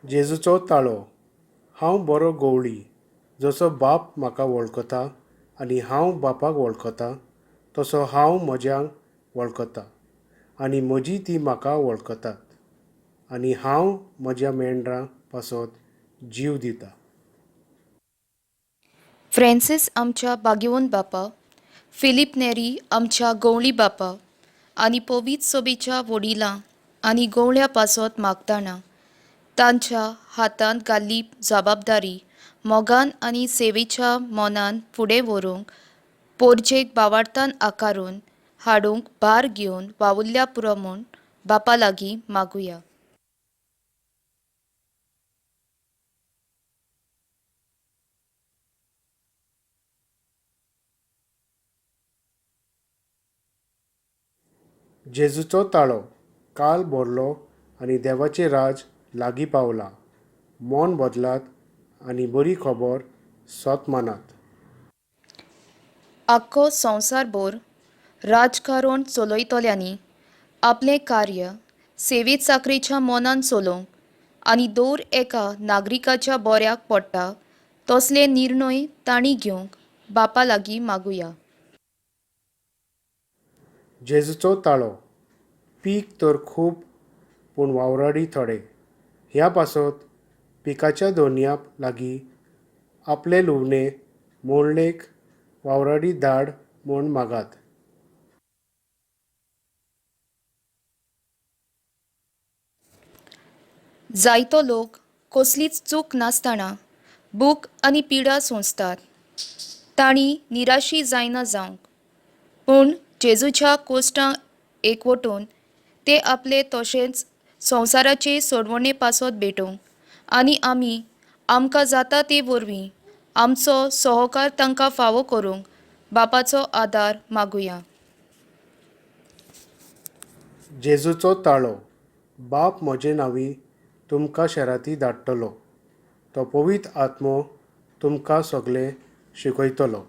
जेजूचो ताळो. हांव बरो गवळी, जसो बाप म्हाका वळखता आनी हांव बापाक वळखता तसो हांव म्हज्यांक वळखता आनी म्हजी ती म्हाका वळखतात आनी हांव म्हज्या मेंढरां पासत जीव दिता. फ्रेंसीस आमच्या बागेवन बापा, फिलीप नेरी आमच्या गवळी बापा आनी पवीत सोबीच्या वडिलां आनी गवळ्या पासत मागतना तांच्या हातांत घाल्ली जबाबदारी मोगान आनी सेवेच्या मनान फुडें व्हरूंक पोरजेक बावार्थान आकारून हाडूंक भार घेवन वावुरल्या पुरो म्हूण बापा लागीं मागुया. जेजूचो ताळो. काल भरलो आनी देवाचें राज लागीं पावलां. मन बदलात आनी बरी खबर सत मानात. आख्खो संवसारभर राजकारण चलयतल्यांनी आपलें कार्य सेवे चाकरेच्या मनान चलोवंक आनी दर एका नागरिकाच्या बऱ्याक पडटा तसले निर्णय तांणी घेवंक बापा लागीं मागुया. जेजूचो ताळो. पीक तर खूब पूण वावराडी थोडे. ह्या पासत पिकाच्या दोनया लागीं आपले लुवणे मोडणेक वावराडी धाड म्हूण मागात. जायतो लोक कसलीच चूक नासतना भूक आनी पिडा सोंसतात. तांणी निराशी जायना जावंक, पूण जेजूच्या कोश्टांक एकवटून ते आपले तशेंच संवसाराचे सोडवणे पासत भेटोवंक आनी आमी आमकां जाता ते वरवीं आमचो सहकार तांकां फावो करूंक बापाचो आदार मागुया. जेजूचो ताळो. बाप म्हजे नांवी तुमकां शेराती धाडटलो, तो पवित्र आत्मो तुमकां सगळें शिकयतलो.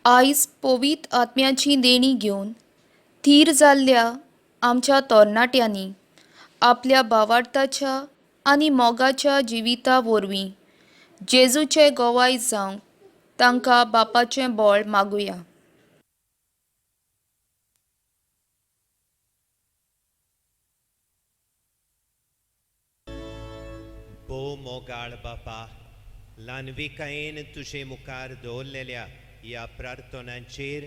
आयज पवित्र आत्म्याची देणी घेवन थीर जाल्ल्या आमच्या तरणाट्यांनी आपल्या भावार्थाच्या आनी मोगाच्या जिविता वरवीं जेजूचे गवाय जावंक तांकां बापाचें बळ मागुया. भोव मोगाळ बापा, ल्हानविकायेन तुजे मुखार दवरलेल्या ह्या प्रार्थनांचेर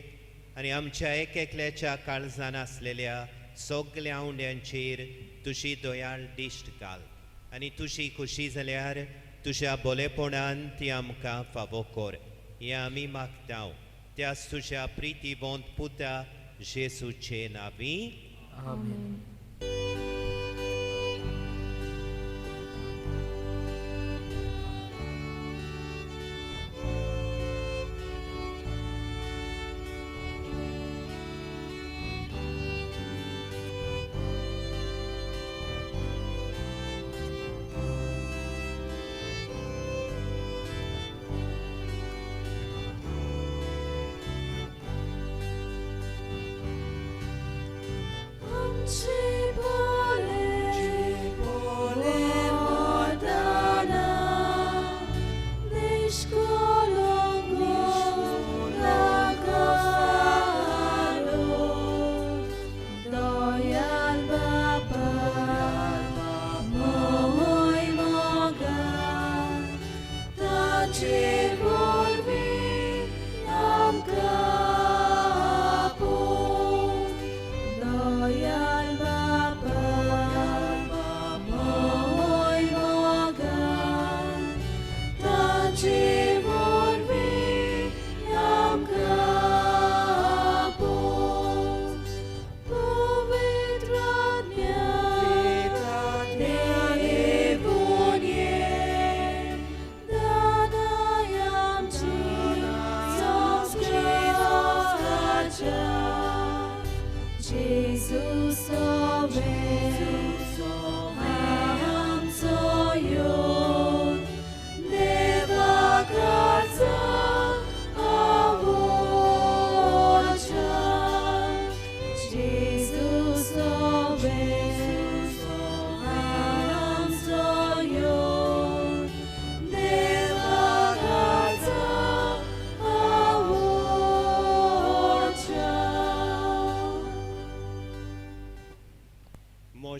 आनी आमच्या एक एकल्याच्या काळजान आसलेल्या सगल्या उंड्यांचेर तुजी दयाळ दिश्ट घाल आनी तुजी खोशी जाल्यार तुज्या बोलेपणान ती आमकां फावो कर. हें आमी मागता त्याच तुज्या प्रितीवंत पुता जेजूचे नांवी. आमेन. आमचे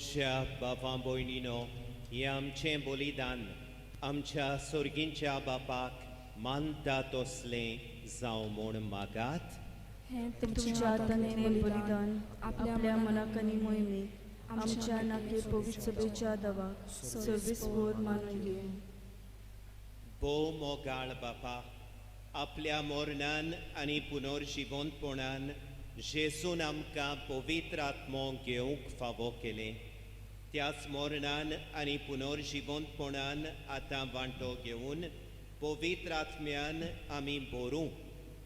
मोज्या बाबा भयणीनो, हें आमचें बलिदान आमच्या सोर्गींच्या बापाक मानता तसलें जावं म्हूण मागात. हें तुमच्या हातांतलें बलिदान आपल्या मनाक आनी मोहिमेक आमच्या नाके पवित्र सभेच्या दवाक सर्वेस्पोर मानून घेवं. भोव मोगाळ बापा, आपल्या मरणान आनी पुनर्जिवंतपणान जेजून आमकां पवित्र आत्मो घेवंक फावो केलें. त्याच मरणान आनी पुनर्जिवंतपणान आतां वांटो घेवन पवित्र आत्म्यान आमी भरूं,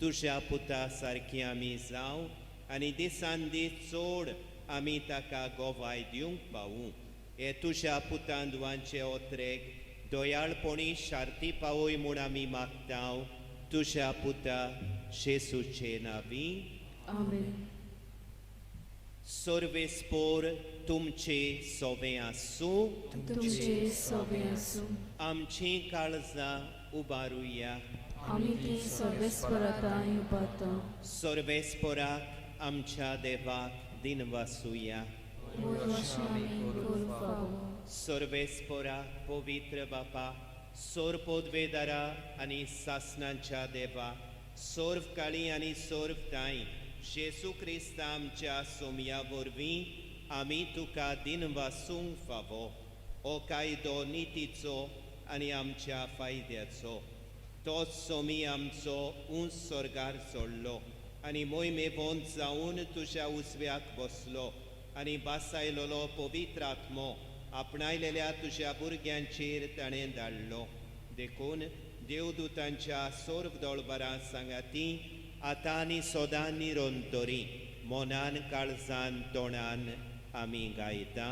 तुज्या पुता सारकी आमी जावं आनी दिसान दीस चड आमी ताका गोवाय दिवंक पावूं. हे तुज्या पुतान दुवांचे ओत्रेक दयाळपणी शार्ती पावय म्हूण आमी मागता, तुज्या पुता जेजूचे नांवी. आमेन. सर्वेस्पोर तुमचे सोवे आसूं. तुमचे सोबे आसूं. आमची काळजां उबारुया. आमी ती सर्वेस्परातां उबारता. सर्वेस्पोराक आमच्या देवाक दिनवासुया. वयर आमी करूंक फावो. सर्वेस्पोरा, पवित्र बापा, सोर पोदवेदारा आनी सासणाच्या देवा, सोर्व काळी आनी सोर्व ताई, जेजू क्रिस्ता आमच्या सोमया वरवीं आमी तुका दिनवासूंक फावो. हो कायदो नितीचो आनी आमच्या फायद्याचो. तोच सोमी आमचो उंच स्वर्गार चडलो आनी मोहिमेवंत जावन तुज्या उजव्याक बसलो आनी बासायलेलो पवित्र आत्मो आपणायलेल्या तुज्या भुरग्यांचेर ताणें धाडलो. देखून देवदूतांच्या सोर्व दोळबरां सांगाती आतां आनी सदां निरंतरी मनान काळजान तोंडान आमी गायता.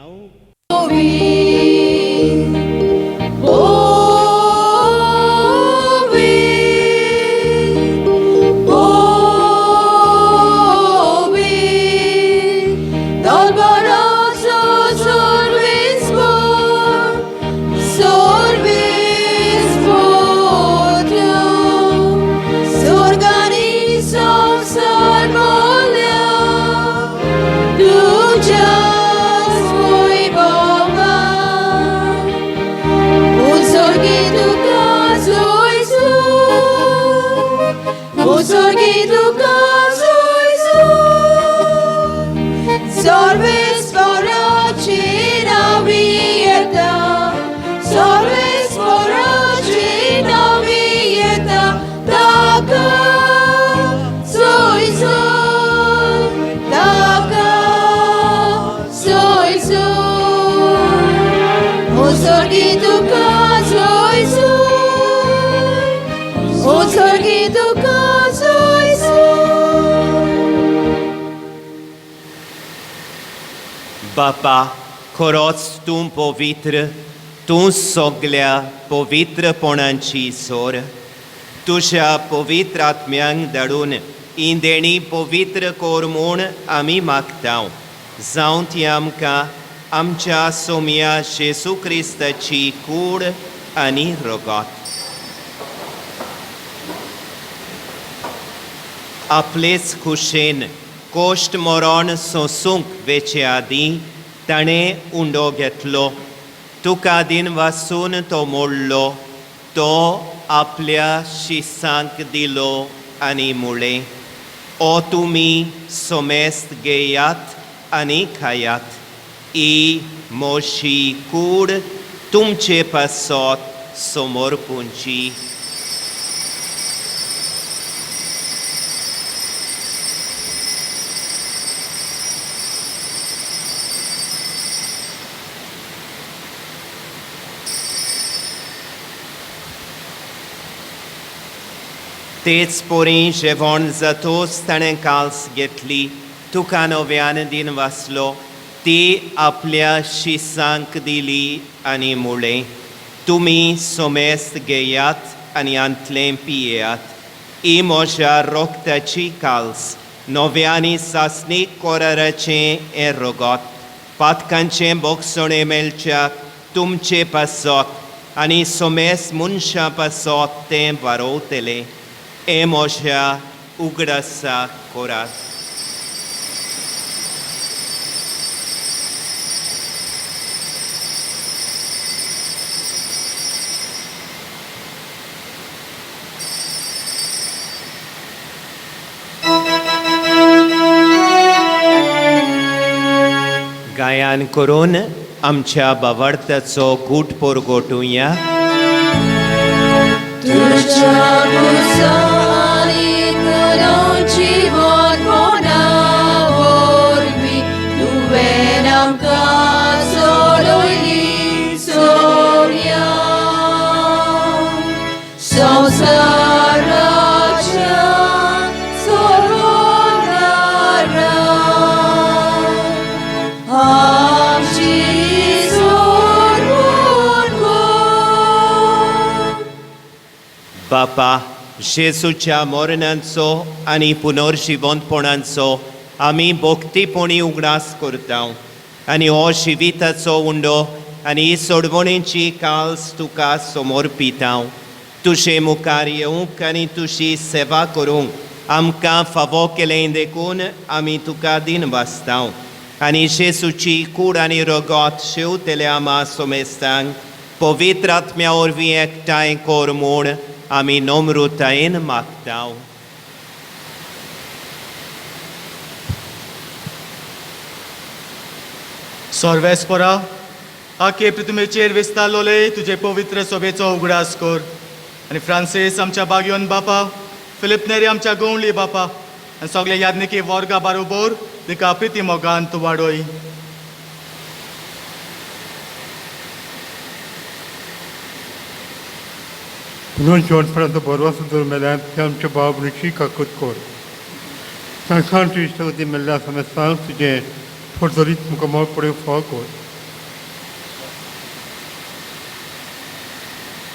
बापा, खरोच तूं पवित्र, तूं सगल्या पवित्रपणाची सोर. तुज्या पवित्र आत्म्यांक धाडून ही देणी पवित्र कर म्हूण आमी मागता, जावं ती आमकां आमच्या सोमया जेजू क्रिस्ताची कूड आनी रगत. आपलेच खुशेन कोश्ट मरण सोंसूंक वेचे आदीं ताणें उंडो घेतलो, तुका दिन वासून तो मोडलो, तो आपल्या शिसांक दिलो आनी मुळें, ओ तुमी सोमेस्त घेयात आनी खायात, ही मोशी कूड तुमचे पासत समर्पूंची. तेच पोरी जेवण जातोच ताणें काल्स घेतली, तुका नव्यान दिन वाचलो, ती आपल्या शिसांक दिली आनी मुळें, तुमी सोमेस्त घेयात आनी आंतलें पियेयात, ही म्हज्या रोगताची काल्स, नव्यानी सासणीक कोराराचें हें रगत, पातकांचें बोगसणें मेळच्या तुमचे पासत आनी सोमेस्त मनशां पासत तें वारोवतलें. हे म्हज्या उगडासा करात. ध्यान करून आमच्या बावार्थाचो गूट परगटुया. तुज्या पुरसांनी करून जिवन मोना वरवीं तुवें आमकां सोडयली सोडया. संवसाराच्या सोडवणारा, आमची सोडवण कर. बापा, जेजूच्या मरणांचो आनी पुनर्जिवंतपणाचो आमी भक्तीपणी उगडास करता आनी हो जिविताचो उंडो आनी ही सोडवणेची काल्स तुका समर्पिता. तुजे मुखार येवंक आनी तुजी सेवा करूंक आमकां फावो केलें देखून आमी तुका दिन वाचता आनी जेजूची कूड आनी रगत शेवतल्या आमा सोमेस्तांक पवित्र आत्म्या वरवीं एकठांय कर म्हूण आमी नम्रतायेन मागता. सर्वेस्परा, आखे पृथ्वीचेर विस्तारलोले तुजे पवित्र सभेचो उगडास कर आनी फ्रांसीस आमच्या बागयोन बापा, फिलीप नेरी आमच्या गवंडली बापा आनी सगळे याज्ञिकी वर्गा बारोबर तिका प्रिती मोगान तूं वाडय. पुनः जिवंतपणाचो भरवंसो दवर मेल्यान ते आमच्या भाव भयणीची काकूत कर. संवसारांत इश्टागती मेल्ल्या समेस्तांक तुजें परजळीत मुखामळ पळोवंक फावो कर.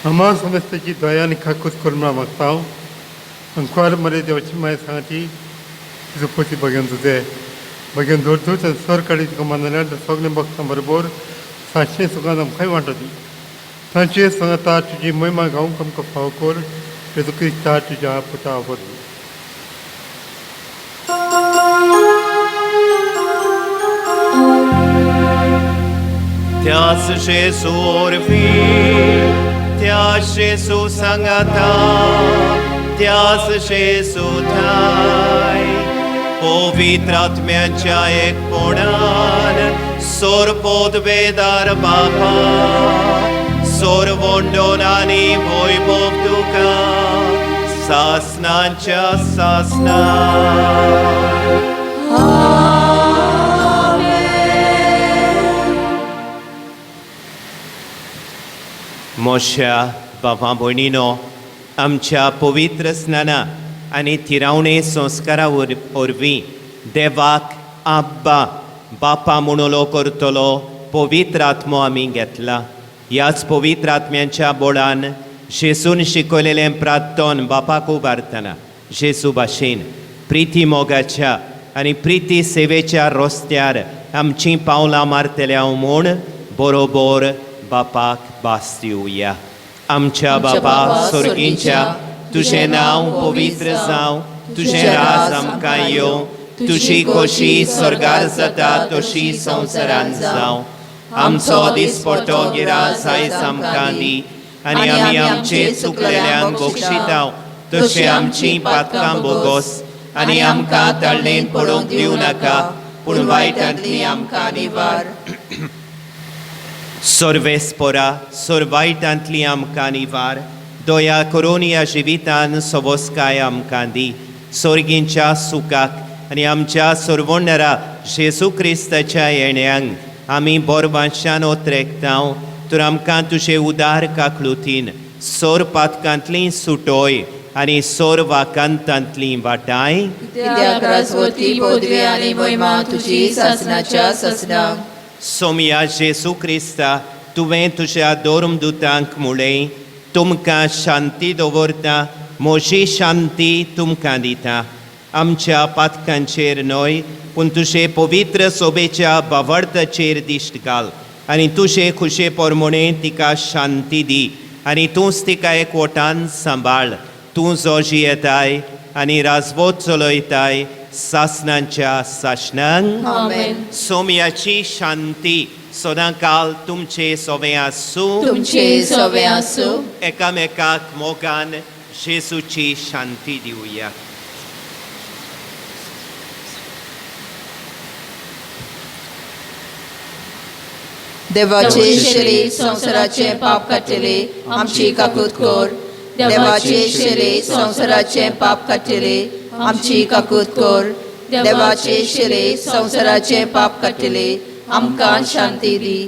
आम्हा समेस्ताची दया आनी काकूत कर म्हूण मागता. अंकुआर मरे देवाची माया सांगाती तुजो पती भाग्यान तुजें भाग्यान दवरतूच आनी सरकारी तुका मानल्यार सगळ्या भक्तां बरोबर सातशें सुखान आमकांय वांटो दी. तांचे सांगाता तुजी महिमा गावंक आमकां फावो कर. जेजू क्रिस्ता तुज्या पुता वरवीं. त्याच जेजू वरवीं, त्याच जेजू सांगाता, त्याच जेजू ठाय, पवित्र आत्म्याच्या एकपणान सोरपोत बेदार बापा, सोरवंडोन आनी वैभव तुका सासनाच्या सासना. मोश्या बाबा भयणीनो, आमच्या पवित्र स्नाना आनी थिरावणे संस्कारा वरवीं देवाक आब्बा बापा म्हणलो करतलो पवित्र आत्मो आमी घेतला. ह्याच पवित्र आत्म्यांच्या बोळान जेजून शिकयलेलें प्रार्थन बापाक उबारतना जेजू भाशेन प्रिती मोगाच्या आनी प्रिती सेवेच्या रस्त्यार आमचीं पावलां मारतल्या म्हूण बरोबर बापाक भास दिवया. आमच्या बापा स्वर्गींच्या, तुजें नांव पवित्र जावं, तुजें राज आमकां येवं, तुजी खोशी स्वर्गार जाता तशी संवसारान जावं. आमचो दिसपट्टो गिरास आयज आमकां दी आनी आमी आमचे चुकलेल्यांक बक्षिताव तशें आमचीं पातकां बोगोस आनी आमकां तळ्ळेन पडूंक दिवं नाका, पूण वायटांतली आमकां निवार. सर्वेस्पोरा, सोर वायटांतली आमकां निवार. दया करून ह्या जिवितान सवस्काय आमकां दी. सोर्गींच्या सुखाक आनी आमच्या सोरवणरा जेजू क्रिस्ताच्या येण्यांक आमी बोरवांशान ओत्रेकताव. तर आमकां तुजे उदार काकलुतीन सोर पातकांतली सुटोय आनी सोर वाकांतांतली वाटाय. कित्याक राजवती, पदवी आनी महिमा तुजी सासनाच्या सासनाक. सोमया जेजू क्रिस्ता, तुवें तुज्या धर्मदुतांक मुळें, तुमकां शांती दवरता, म्हजी शांती तुमकां दिता. आमच्या पातकांचेर न्हय, पूण तुजे पवित्र सोबेच्या बावडताचेर दिश्ट घाल आनी तुजे खुशे प्रमाणे तिका शांती दी आनी तूंच तिका एकवटान सांबाळ. तूं जो जियेताय आनी राजवत चलयताय सासनांच्या सासणांक. आमेन. सोमयाची शांती सदांकाल तुमचे सोवे आसूं. तुमचे सवे आसूं. एकामेकाक मोगान जेजूची शांती दिवया. देवाचे शेले संवसाराचे पाप काडटले आमची काकूत कर. देवाचे शेले संवसाराचे पाप काडटले आमची काकूत कर. देवाचे शेले संवसाराचे पाप काडटले आमकां शांती दी.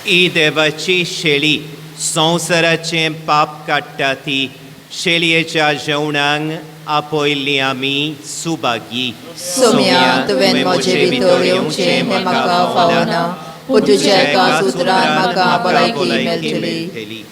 ही देवाची शेळी संवसाराचें पाप काडटा ती शेळयेच्या जेवणाक आपयल्ली आमी सुभागी. सोम्या, तुवें म्हजे भितर येवचें हें म्हाका फावना, पूण तुज्या एका उतरान म्हाका भलायकी मेळटली.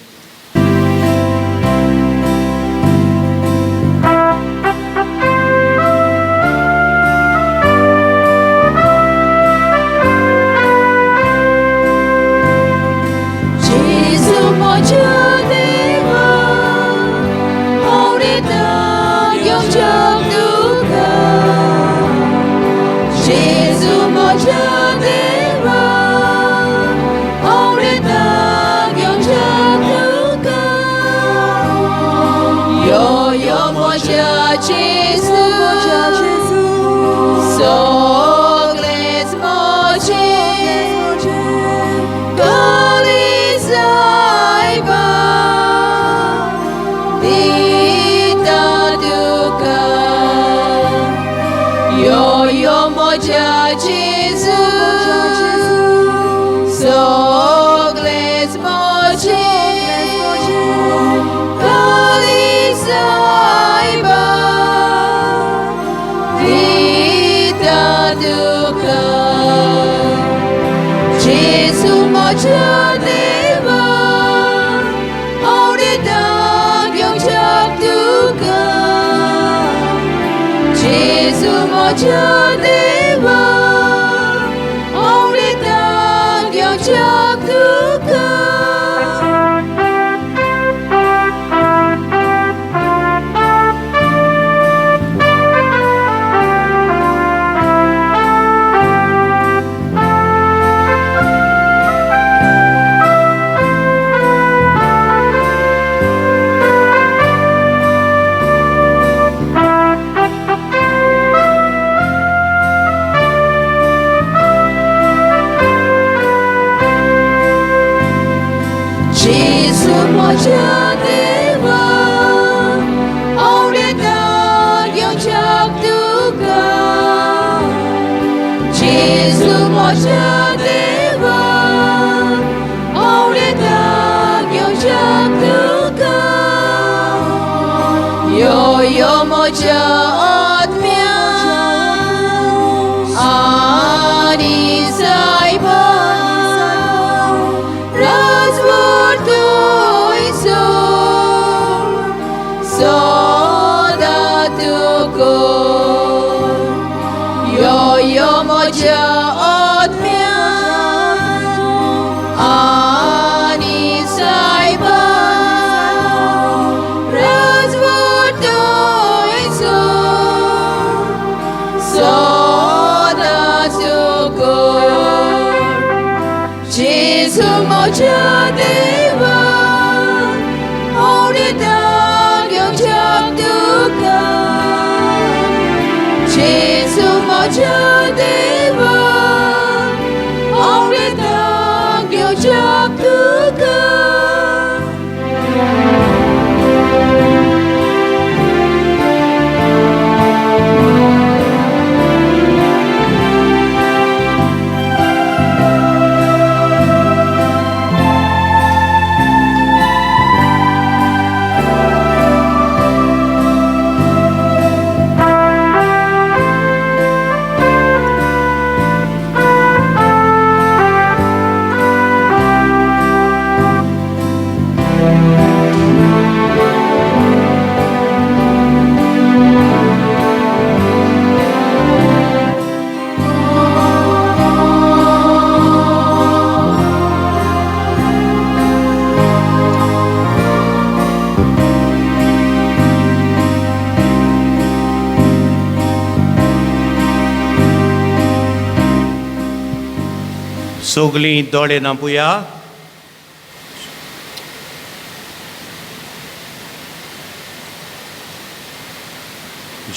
सगलीं दोळे नापुया.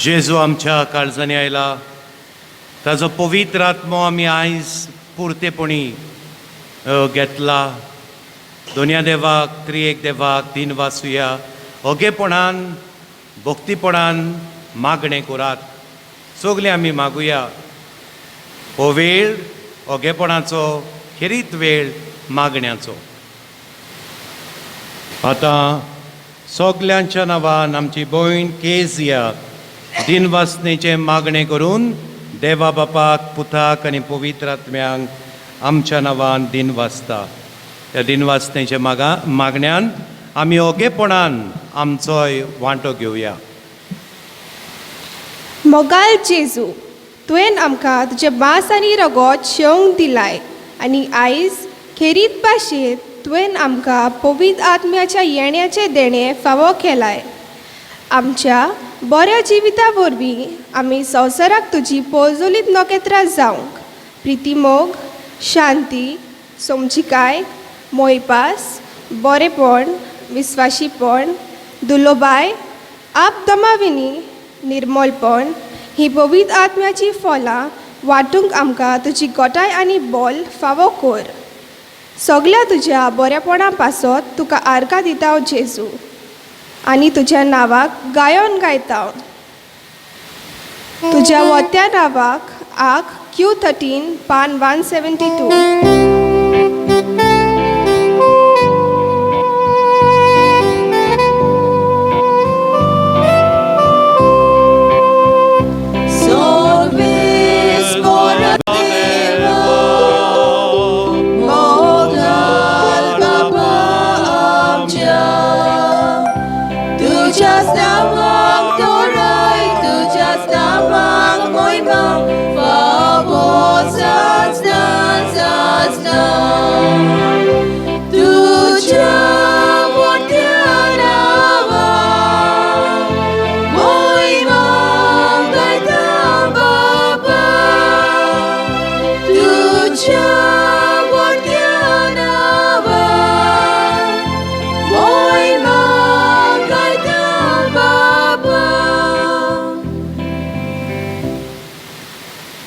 जेजू आमच्या काळजांनी आयला, ताजो पवित्र आत्मो आमी आयज पुरतेपणी घेतला. दोनया देवाक, त्रिएक देवाक दिन वासुया. ओगेपणान भक्तीपणान मागणें करात. सगलीं आमी मागुया. हो वेळ ओगेपणाचो, खेरीत वेळ मागण्याचो. आतां सगल्यांच्या नांवान आमची भयण केजिया दिनवासनेचें मागणें करून देवा बापाक, पुताक आनी पवित्र आत्म्यांक आमच्या नांवान दिन वाचता. ह्या दिनवासनेच्या मागण्यान आमी ओगेपणान आमचोय वांटो घेवया. मोगाल जेजू, तुवें आमकां तुजें मांस आनी रगत शेवंक दिलाय आनी आयज खेरीत भाशेंत तुवें आमकां पवित्र आत्म्याच्या येण्याचें देणें फावो केलाय. आमच्या बऱ्या जिविता वरवीं आमी संवसाराक तुजी पोजोलीत नखेत्रां जावंक प्रितीमोग, शांती, समजिकाय, मोयपास, बरेपण, विस्वाशीपण, दुलोबाय, आपदमाविनी, निर्मलपण ही पवित्र आत्म्याची फलां वांटूंक आमकां तुजी गोटाय आनी बोल फावो कर. सगल्या तुज्या बऱ्यापणा पासत तुका आर्गां दिता जेजू आनी तुज्या नांवाक गायोन गायता. तुज्या वत्या नांवाक आक क्यू 13 पान 172.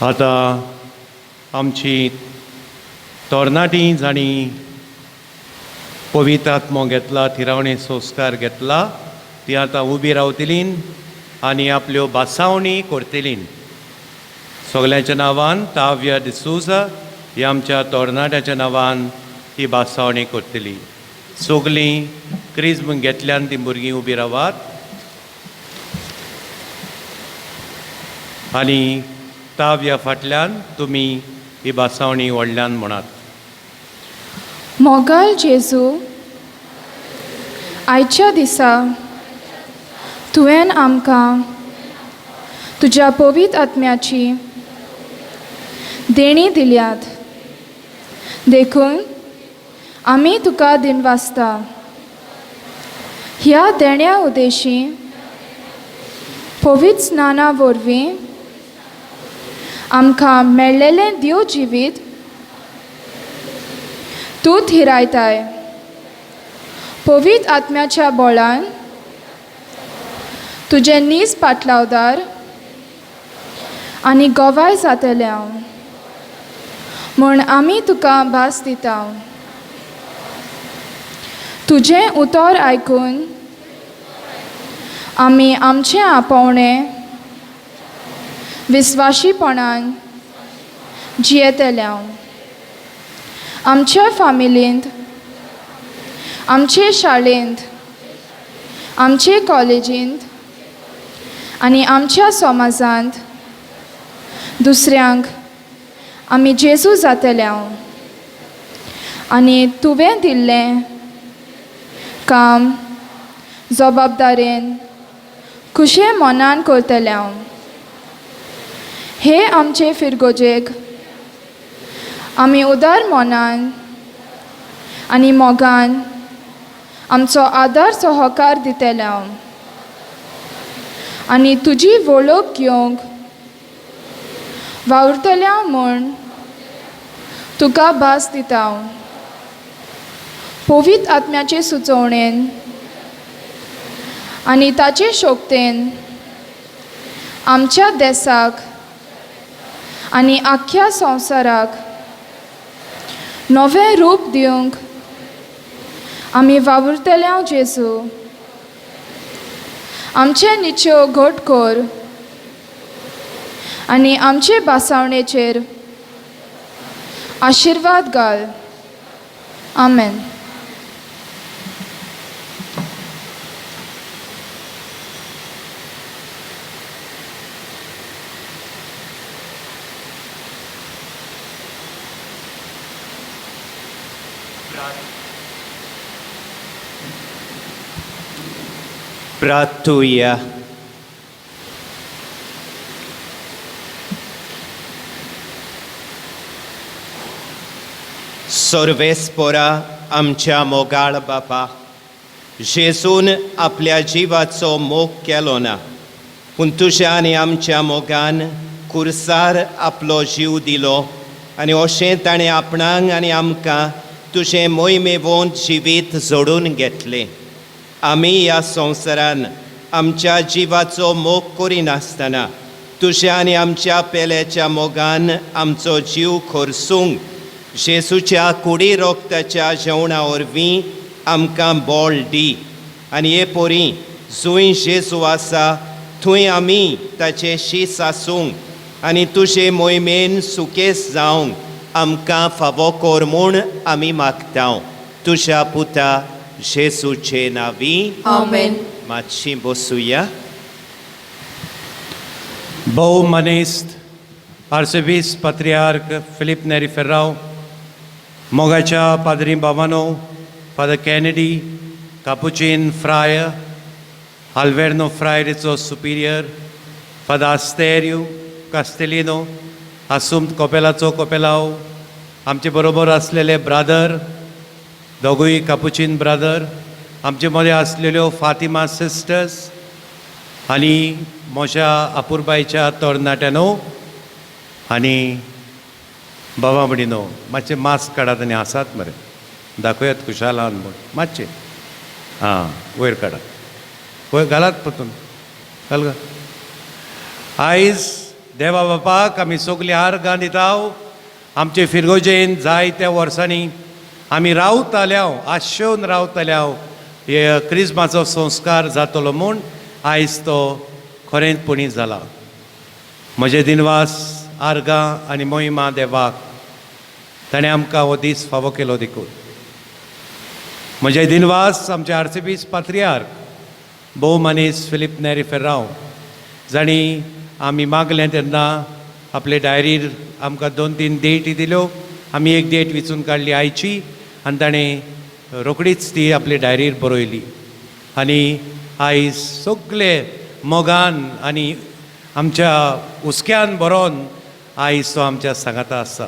आतां आमची तरणाटी जांणी पवित्र आत्मो घेतला, थिरावणे संस्कार घेतला, ती आतां उबी रावतली आनी आपल्यो भासावणी करतली. सगल्यांच्या नांवान ताव्या डिसूजा ही आमच्या तरणाट्याच्या नांवान ही भासावणी करतली. सगलीं क्रिज्म घेतल्यान ती भुरगीं उबी रावात आनी ताव्या फाटल्यान तुमी ही भासावणी व्हडल्यान म्हणात. मोगाल जेजू, आयच्या दिसा तुवें आमकां तुज्या पवित्र आत्म्याची देणी दिल्यात, देखून आमी तुका दिनवासता. ह्या देण्या उदेशी पवित्र स्नाना वरवीं आमकां मेळ्ळेलें देव जिवीत तूं थिरायताय. पवित्र आत्म्याच्या बळान तुजें नीज पाटलावदार आनी गवाय जातलें हांव म्हूण आमी तुका भास दिता. तुजें उतर आयकून आमी आमचें आपोवणें विस्वाशीपणान जियेतले हांव. आमच्या फामिलींत, आमचे शाळेंत, आमचे कॉलेजींत आनी आमच्या समाजांत दुसऱ्यांक आमी जेजू जातले हांव आनी तुवें दिल्लें काम जबाबदारेन खुशे मनान करतलें हांव. हे आमचे फिरगोजेक आमी उदार मनान आनी मोगान आमचो आदार सहकार दितले हांव आनी तुजी वळख घेवंक वावुरतल्या म्हूण तुका भास दिता. पवित्र आत्म्याचे सुचोवणेन आनी ताचे शक्तेन आमच्या देसाक आनी आख्ख्या संवसाराक नवें रूप दिवंक आमी वावुरतले जेजू. आमचे निच्यो घट कर आनी आमचे भासावणेचेर आशिर्वाद घाल. आमेन. प्रार्थुया. सर्वेस्पोरा आमच्या मोगाळ बापा, जेजून आपल्या जिवाचो मोग केलो ना, पूण तुज्या आनी आमच्या मोगान कुर्सार आपलो जीव दिलो आनी अशें ताणें आपणाक आनी आमकां तुजें मोहिमेवंत जिवीत जोडून घेतलें. आमी ह्या संवसारान आमच्या जिवाचो मोग करिनासतना तुज्या आनी आमच्या पेल्याच्या मोगान आमचो जीव खर्सूंक जेजूच्या कुडी रोगताच्या जेवणा वरवीं आमकां बळ दी आनी हे पोरी जंय जेजू आसा थंय आमी ताचे शीस आसूंक आनी तुजे मोहिमेन सुकेस जावंक आमकां फावो कर म्हूण आमी मागता, तुज्या पुता जेजूचे नांवी. आमेन. मातशी बसुया. भोव मनेस्त आर्सेबीस पात्रियार्क फिलीप नेरी फेर्राव, मोगाच्या पाद्री बाबानो, father Kennedy, Capuchin friar, Alverno फ्रायरीचो सुपिरियर, फादर आस्तेरियो कास्तेलिनो, आसुम्त कोपेलाचो कोपेलाव, आमचे बरोबर आसलेले ब्रादर, दोगूय कापुचीन ब्रादर, आमचे मदें आसलेल्यो फातिमा सिस्टर्स आनी म्हज्या अपुरबायच्या तरणाट्यानो आनी बाबा भयणीनो, मातशें मास्क काडात आनी हासात मरे, दाखयात खुशाल आहात म्हूण. मातशें आं वयर काडात, वयर घालात परतून, घाल घाल. आयज देवा बापाक आमी सगलीं आर्गां दिता. आमचे फिरगोजेन जायत्या वर्सांनी आमी रावताल्या, आशेवन रावताल्या हे क्रिस्माचो संस्कार जातलो म्हूण, आयज तो खरेंचपणी जाला. म्हजे दिनवास, आर्गां आनी मोहिमा देवाक, ताणें आमकां हो दीस फावो केलो देखून. म्हजे दिनवास आमचे आर्सेबीस पात्रियार्क भोव मनीस फिलीप नेरी फेर्राव, जांणी आमी मागलें तेन्ना आपले डायरीर आमकां 2-3 डेटी दिल्यो. आमी एक डेट विचून काडली आयची आनी ताणें रोखडीच ती आपले डायरीर बरयली. आनी आयज सगळे मोगान आनी आमच्या हुस्क्यान बरोवन आयज तो आमच्या सांगाता आसा.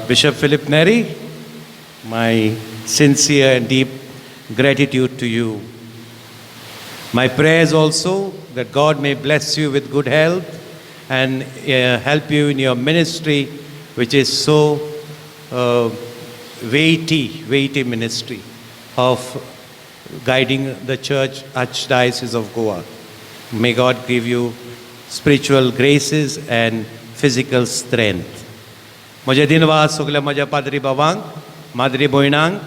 Bishop Philip Neri, my sincere and deep gratitude to you. My prayers also that God may bless you with good health and help you in your ministry, which is so weighty ministry of guiding the Church Archdiocese of Goa. May God give you spiritual graces and physical strength. म्हजे दिनवास सगल्या म्हज्या पाद्री बाबांक, माद्री भयणांक.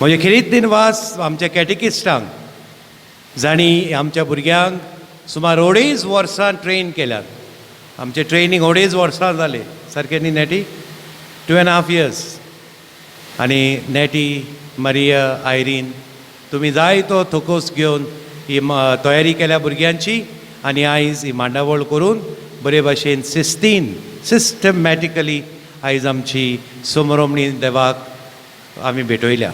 म्हजे खेरीत दिनवास आमच्या कॅटेकिस्टांक, जांणी आमच्या भुरग्यांक सुमार 2.5 वर्सां ट्रेन केल्यात. आमचें ट्रेनींग 2.5 वर्सां जालें सारकें न्ही नेटी? 2.5 years. आनी नेटी, मारिया, आयरीन, तुमी जायतो थोकोस घेवन ही तयारी केल्या भुरग्यांची आनी आयज ही मांडावळ करून बरे भाशेन सिस्तीन सिस्टमॅटिकली आयज आमची समरोमणी देवाक आमी भेटयल्या.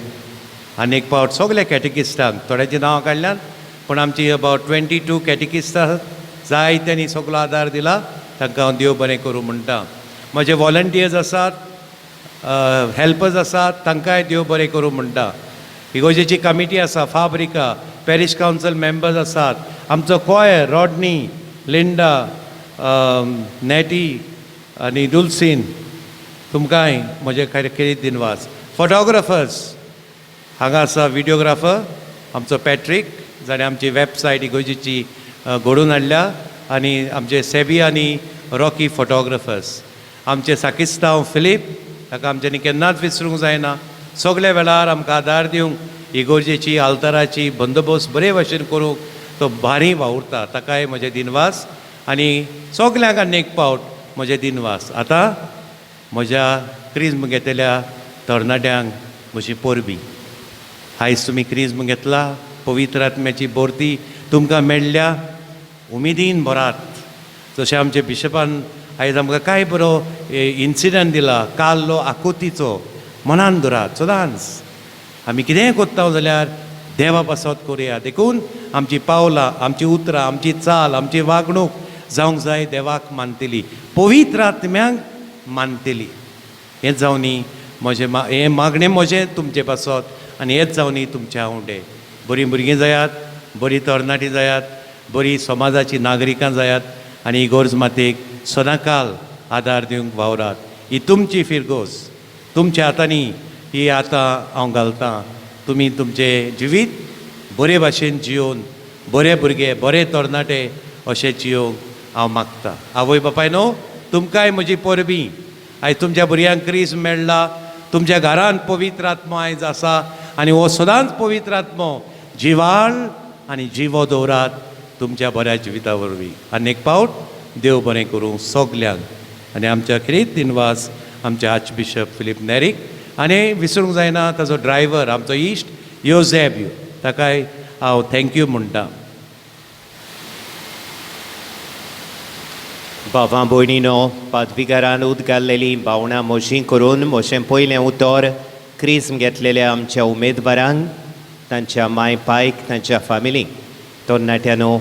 आनी एक फावट सगल्या कॅटेकिस्टांक, थोड्यांची नांवां काडल्यात पूण आमची अबावट 22 कॅटेकिस्ट आसात, जायत्यांनी सगलो आदार दिला, तांकां हांव देव बरें करूं म्हणटा. म्हजे वॉलंटियर्स आसात, हेल्पर्स आसात, तांकांय देव बरें करूं म्हणटा. इगोजेची कमिटी आसा, फाब्रिका, पॅरीश कावन्सील मेंबर्स आसात, आमचो कॉयर रॉडनी, लिंडा, नेटी आनी दुलसीन, तुमकांय म्हजे खेरीत दिनवास. फोटोग्राफर्स हांगा आसा, विडियोग्राफर आमचो पॅट्रीक जाणें आमची वेबसायट इगोर्जेची घडोवन हाडल्या, आनी आमचे सेबी आनी रॉकी फोटोग्राफर्स, आमचे साकिस्तांव फिलीप, ताका आमच्यांनी केन्नाच विसरूंक जायना. सगल्या वेळार आमकां आदार दिवंक, इगोर्जेची आल्ताराची बंदोबस्त बरे भाशेन करूंक तो भारी वावुरता, ताकाय म्हजे दिनवास. आनी सगल्यांक आनी एक पावट म्हजे दिनवास. आतां म्हज्या क्रिज्म घेतल्या तरणाट्यांक म्हजी परबीं. आयज तुमी क्रिज्म घेतला, पवित्र आत्म्याची भरती तुमकां मेळ्ळ्या, उमेदीन भरात. जशें आमच्या बिशपान आयज आमकां कांय बरो इन्सिडंट दिला कार्लो आकुतीचो, मनान धरात सदांच आमी कितेंय करता जाल्यार देवा पासत करुया. देखून आमची पावलां, आमची उतरां, आमची चाल, आमची वागणूक जावंक जाय देवाक मानतली, पवित्र आत्म्यांक मानतली. हें जावनी म्हजें हें मागणें म्हजें तुमचे पासत, आनी हेंच जावनी तुमचे आवंडे. बरीं भुरगीं जायात, बरीं तरणाटीं जायात, बरी समाजाची नागरिकां जायात, आनी इगोर्ज मातेक सदांकाल आदार दिवंक वावरात. ही तुमची फिरगोज, तुमच्या हातांनी ही आतां हांव घालतां. तुमी तुमचें जिवीत बरे भाशेन जियोवन बरे भुरगे, बरे तरणाटे अशें जियोवंक हांव मागतां. आवय बापाय न्हू, तुमकांय म्हजी परबीं. आयज तुमच्या भुरग्यांक क्रिज्म मेळ्ळा, तुमच्या घरांत पवित्र आत्मो आयज आसा, आनी हो सदांच पवित्र आत्मो जिवाळ आनी जिवो दवरात तुमच्या बऱ्या जिविता वरवीं. आनी एक पावट देव बरें करूं सगल्यांक. आनी आमच्या खेरीत दिनवास आमच्या आर्चबिशप फिलीप नेरीक, आनी विसरूंक जायना ताजो ड्रायव्हर आमचो इश्ट योझेब, ताकाय हांव thank you म्हणटा. भावां भयणीनो, पादविगारान उदगारलेलीं भावनां म्हजीं करून म्हजें पयलें उतर क्रिज्म घेतलेल्या आमच्या उमेदवारांक, तांच्या माय पायक, तांच्या फामिलीक. तरणाट्यांनो,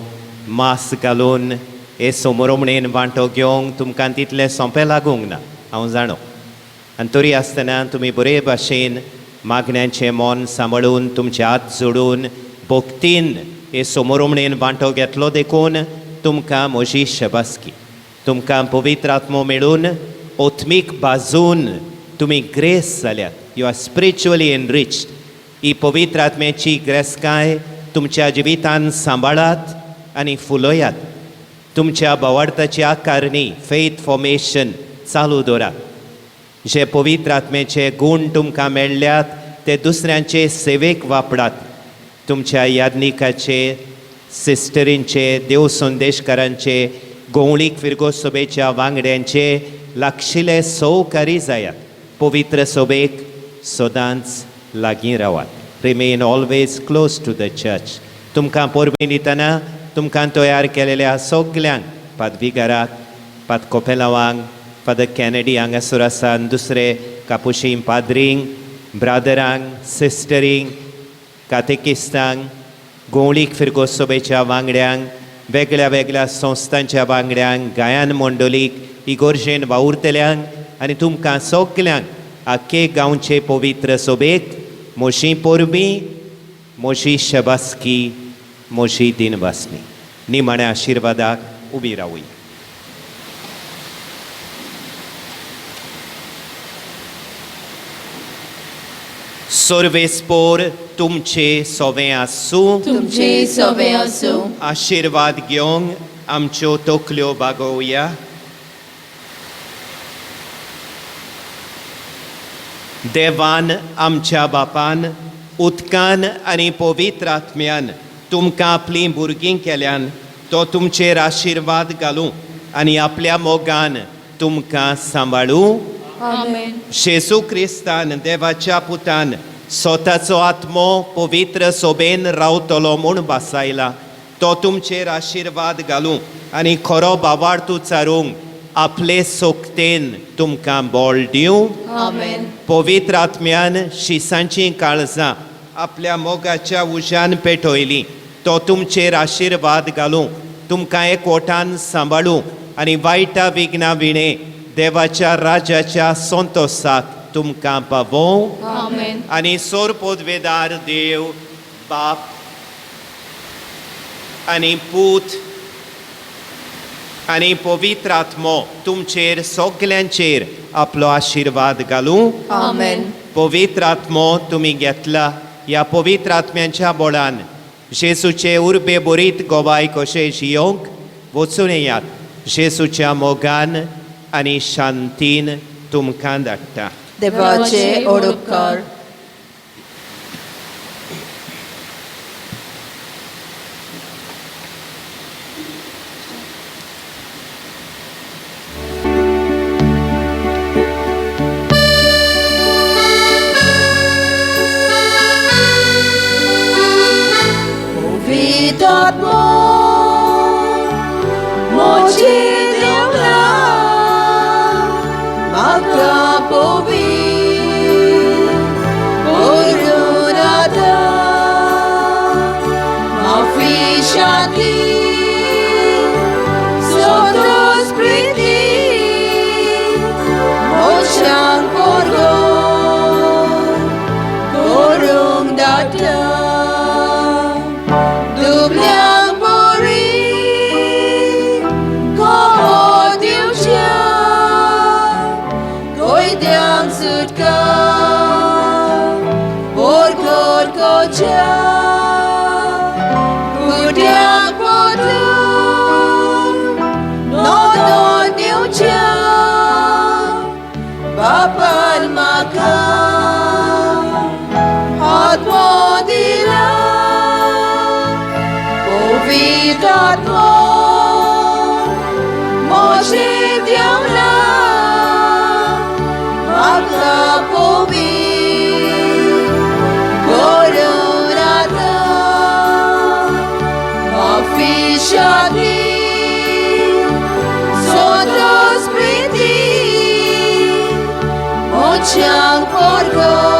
मास्क घालून हे समोरमणेन वांटो घेवंक तुमकां तितलें सोंपें लागूंक ना, हांव जाणो. आनी तरी आसतना तुमी बरे भाशेन मागण्यांचें मन सांबाळून, तुमचे हात जोडून भक्तीन हे समोरमणेन वांटो घेतलो, देखून तुमकां म्हजी शबासकी. तुमकां पवित्र आत्मो मेळून आत्मीक बाजून तुमी ग्रेस जाल्यात, you are spiritually enriched. ही पवित्र आत्म्याची ग्रेसकाय तुमच्या जिवितान सांबाळात आनी फुलयात. तुमच्या भावार्थाची आकारणी, फेथ फॉर्मेशन चालू दवरात. जे पवित्र आत्म्याचे गूण तुमकां मेळ्ळ्यात ते दुसऱ्यांचे सेवेक वापरात. तुमच्या याज्ञिकाचे, सिस्टरींचे, देव संदेशकारांचे, गोवळीक फिरगो सभेच्या वांगड्यांचे लागशिले सौकारी जायात. पवित्र सभेक सदांच लागीं रावात. Remain always close to the church. तुमकां परबीं दितना तुमकां तयार केलेल्या सगल्यांक, पादविगाराक, पाद कोपेलावांक, फादर कॅनेडी हांगासर आसा, दुसरे कापुशीं पाद्रींक, ब्रादरांक, सिस्टरींक, कातेकिस्तांक, गोवळीक फिरगो सभेच्या वांगड्यांक, वेगळ्या वेगळ्या संस्थांच्या वांगड्यांक, गायन मंडळीक, इगोर्जेन वावुरतल्यांक आनी तुमकां सगल्यांक आख्खे गांवचे पवित्र सभेक म्हजी परबीं, म्हजी शबासकी, म्हजी दिनवासनी. निमाण्या आशिर्वादाक उबी रावया. सर्वेस्पोर तुमचे सोवे आसूं. तुमचे सोवे आसूं. आशिर्वाद घेवंक आमच्यो तकल्यो बागोवया. देवान आमच्या बापान उदकान आनी पवित्र आत्म्यान तुमकां आपलीं भुरगीं केल्यान तो तुमचेर आशिर्वाद घालूं आनी आपल्या मोगान तुमकां सांबाळूं. आमेन. जेजू क्रिस्तान देवाच्या पुतान स्वताचो आत्मो पवित्र सोबेन रावतलो म्हूण भासायला, तो तुमचेर आशिर्वाद घालूं आनी खरो भावार्थ उच्चारूंक आपले सोकतेन तुमकां बळ दिवं. आमेन. पवित्र आत्म्यान शिसांचीं काळजां आपल्या मोगाच्या उज्यान पेटयलीं, तो तुमचेर आशिर्वाद घालूं, तुमकां एकवटान सांबाळूं आनी वायटा विघ्ना विणे देवाच्या राजाच्या संतोसाक तुमकां पावोवं. आमेन. आनी सोर पदवेदार देव बाप आनी पूत आनी पवित्र आत्मो तुमचेर सगल्यांचेर आपलो आशिर्वाद घालूं. आमेन. पवित्र आत्मो तुमी घेतला ह्या पवित्र आत्म्यांच्या बोळान जेजूचे उर्बे बरीत गोवाय कशें जियोंक वचून येयात. जेजूच्या मोगान आनी शांतीन तुमकां धाडटा. देवाचे ओडपकार. Santo Spirito, mochang porgo.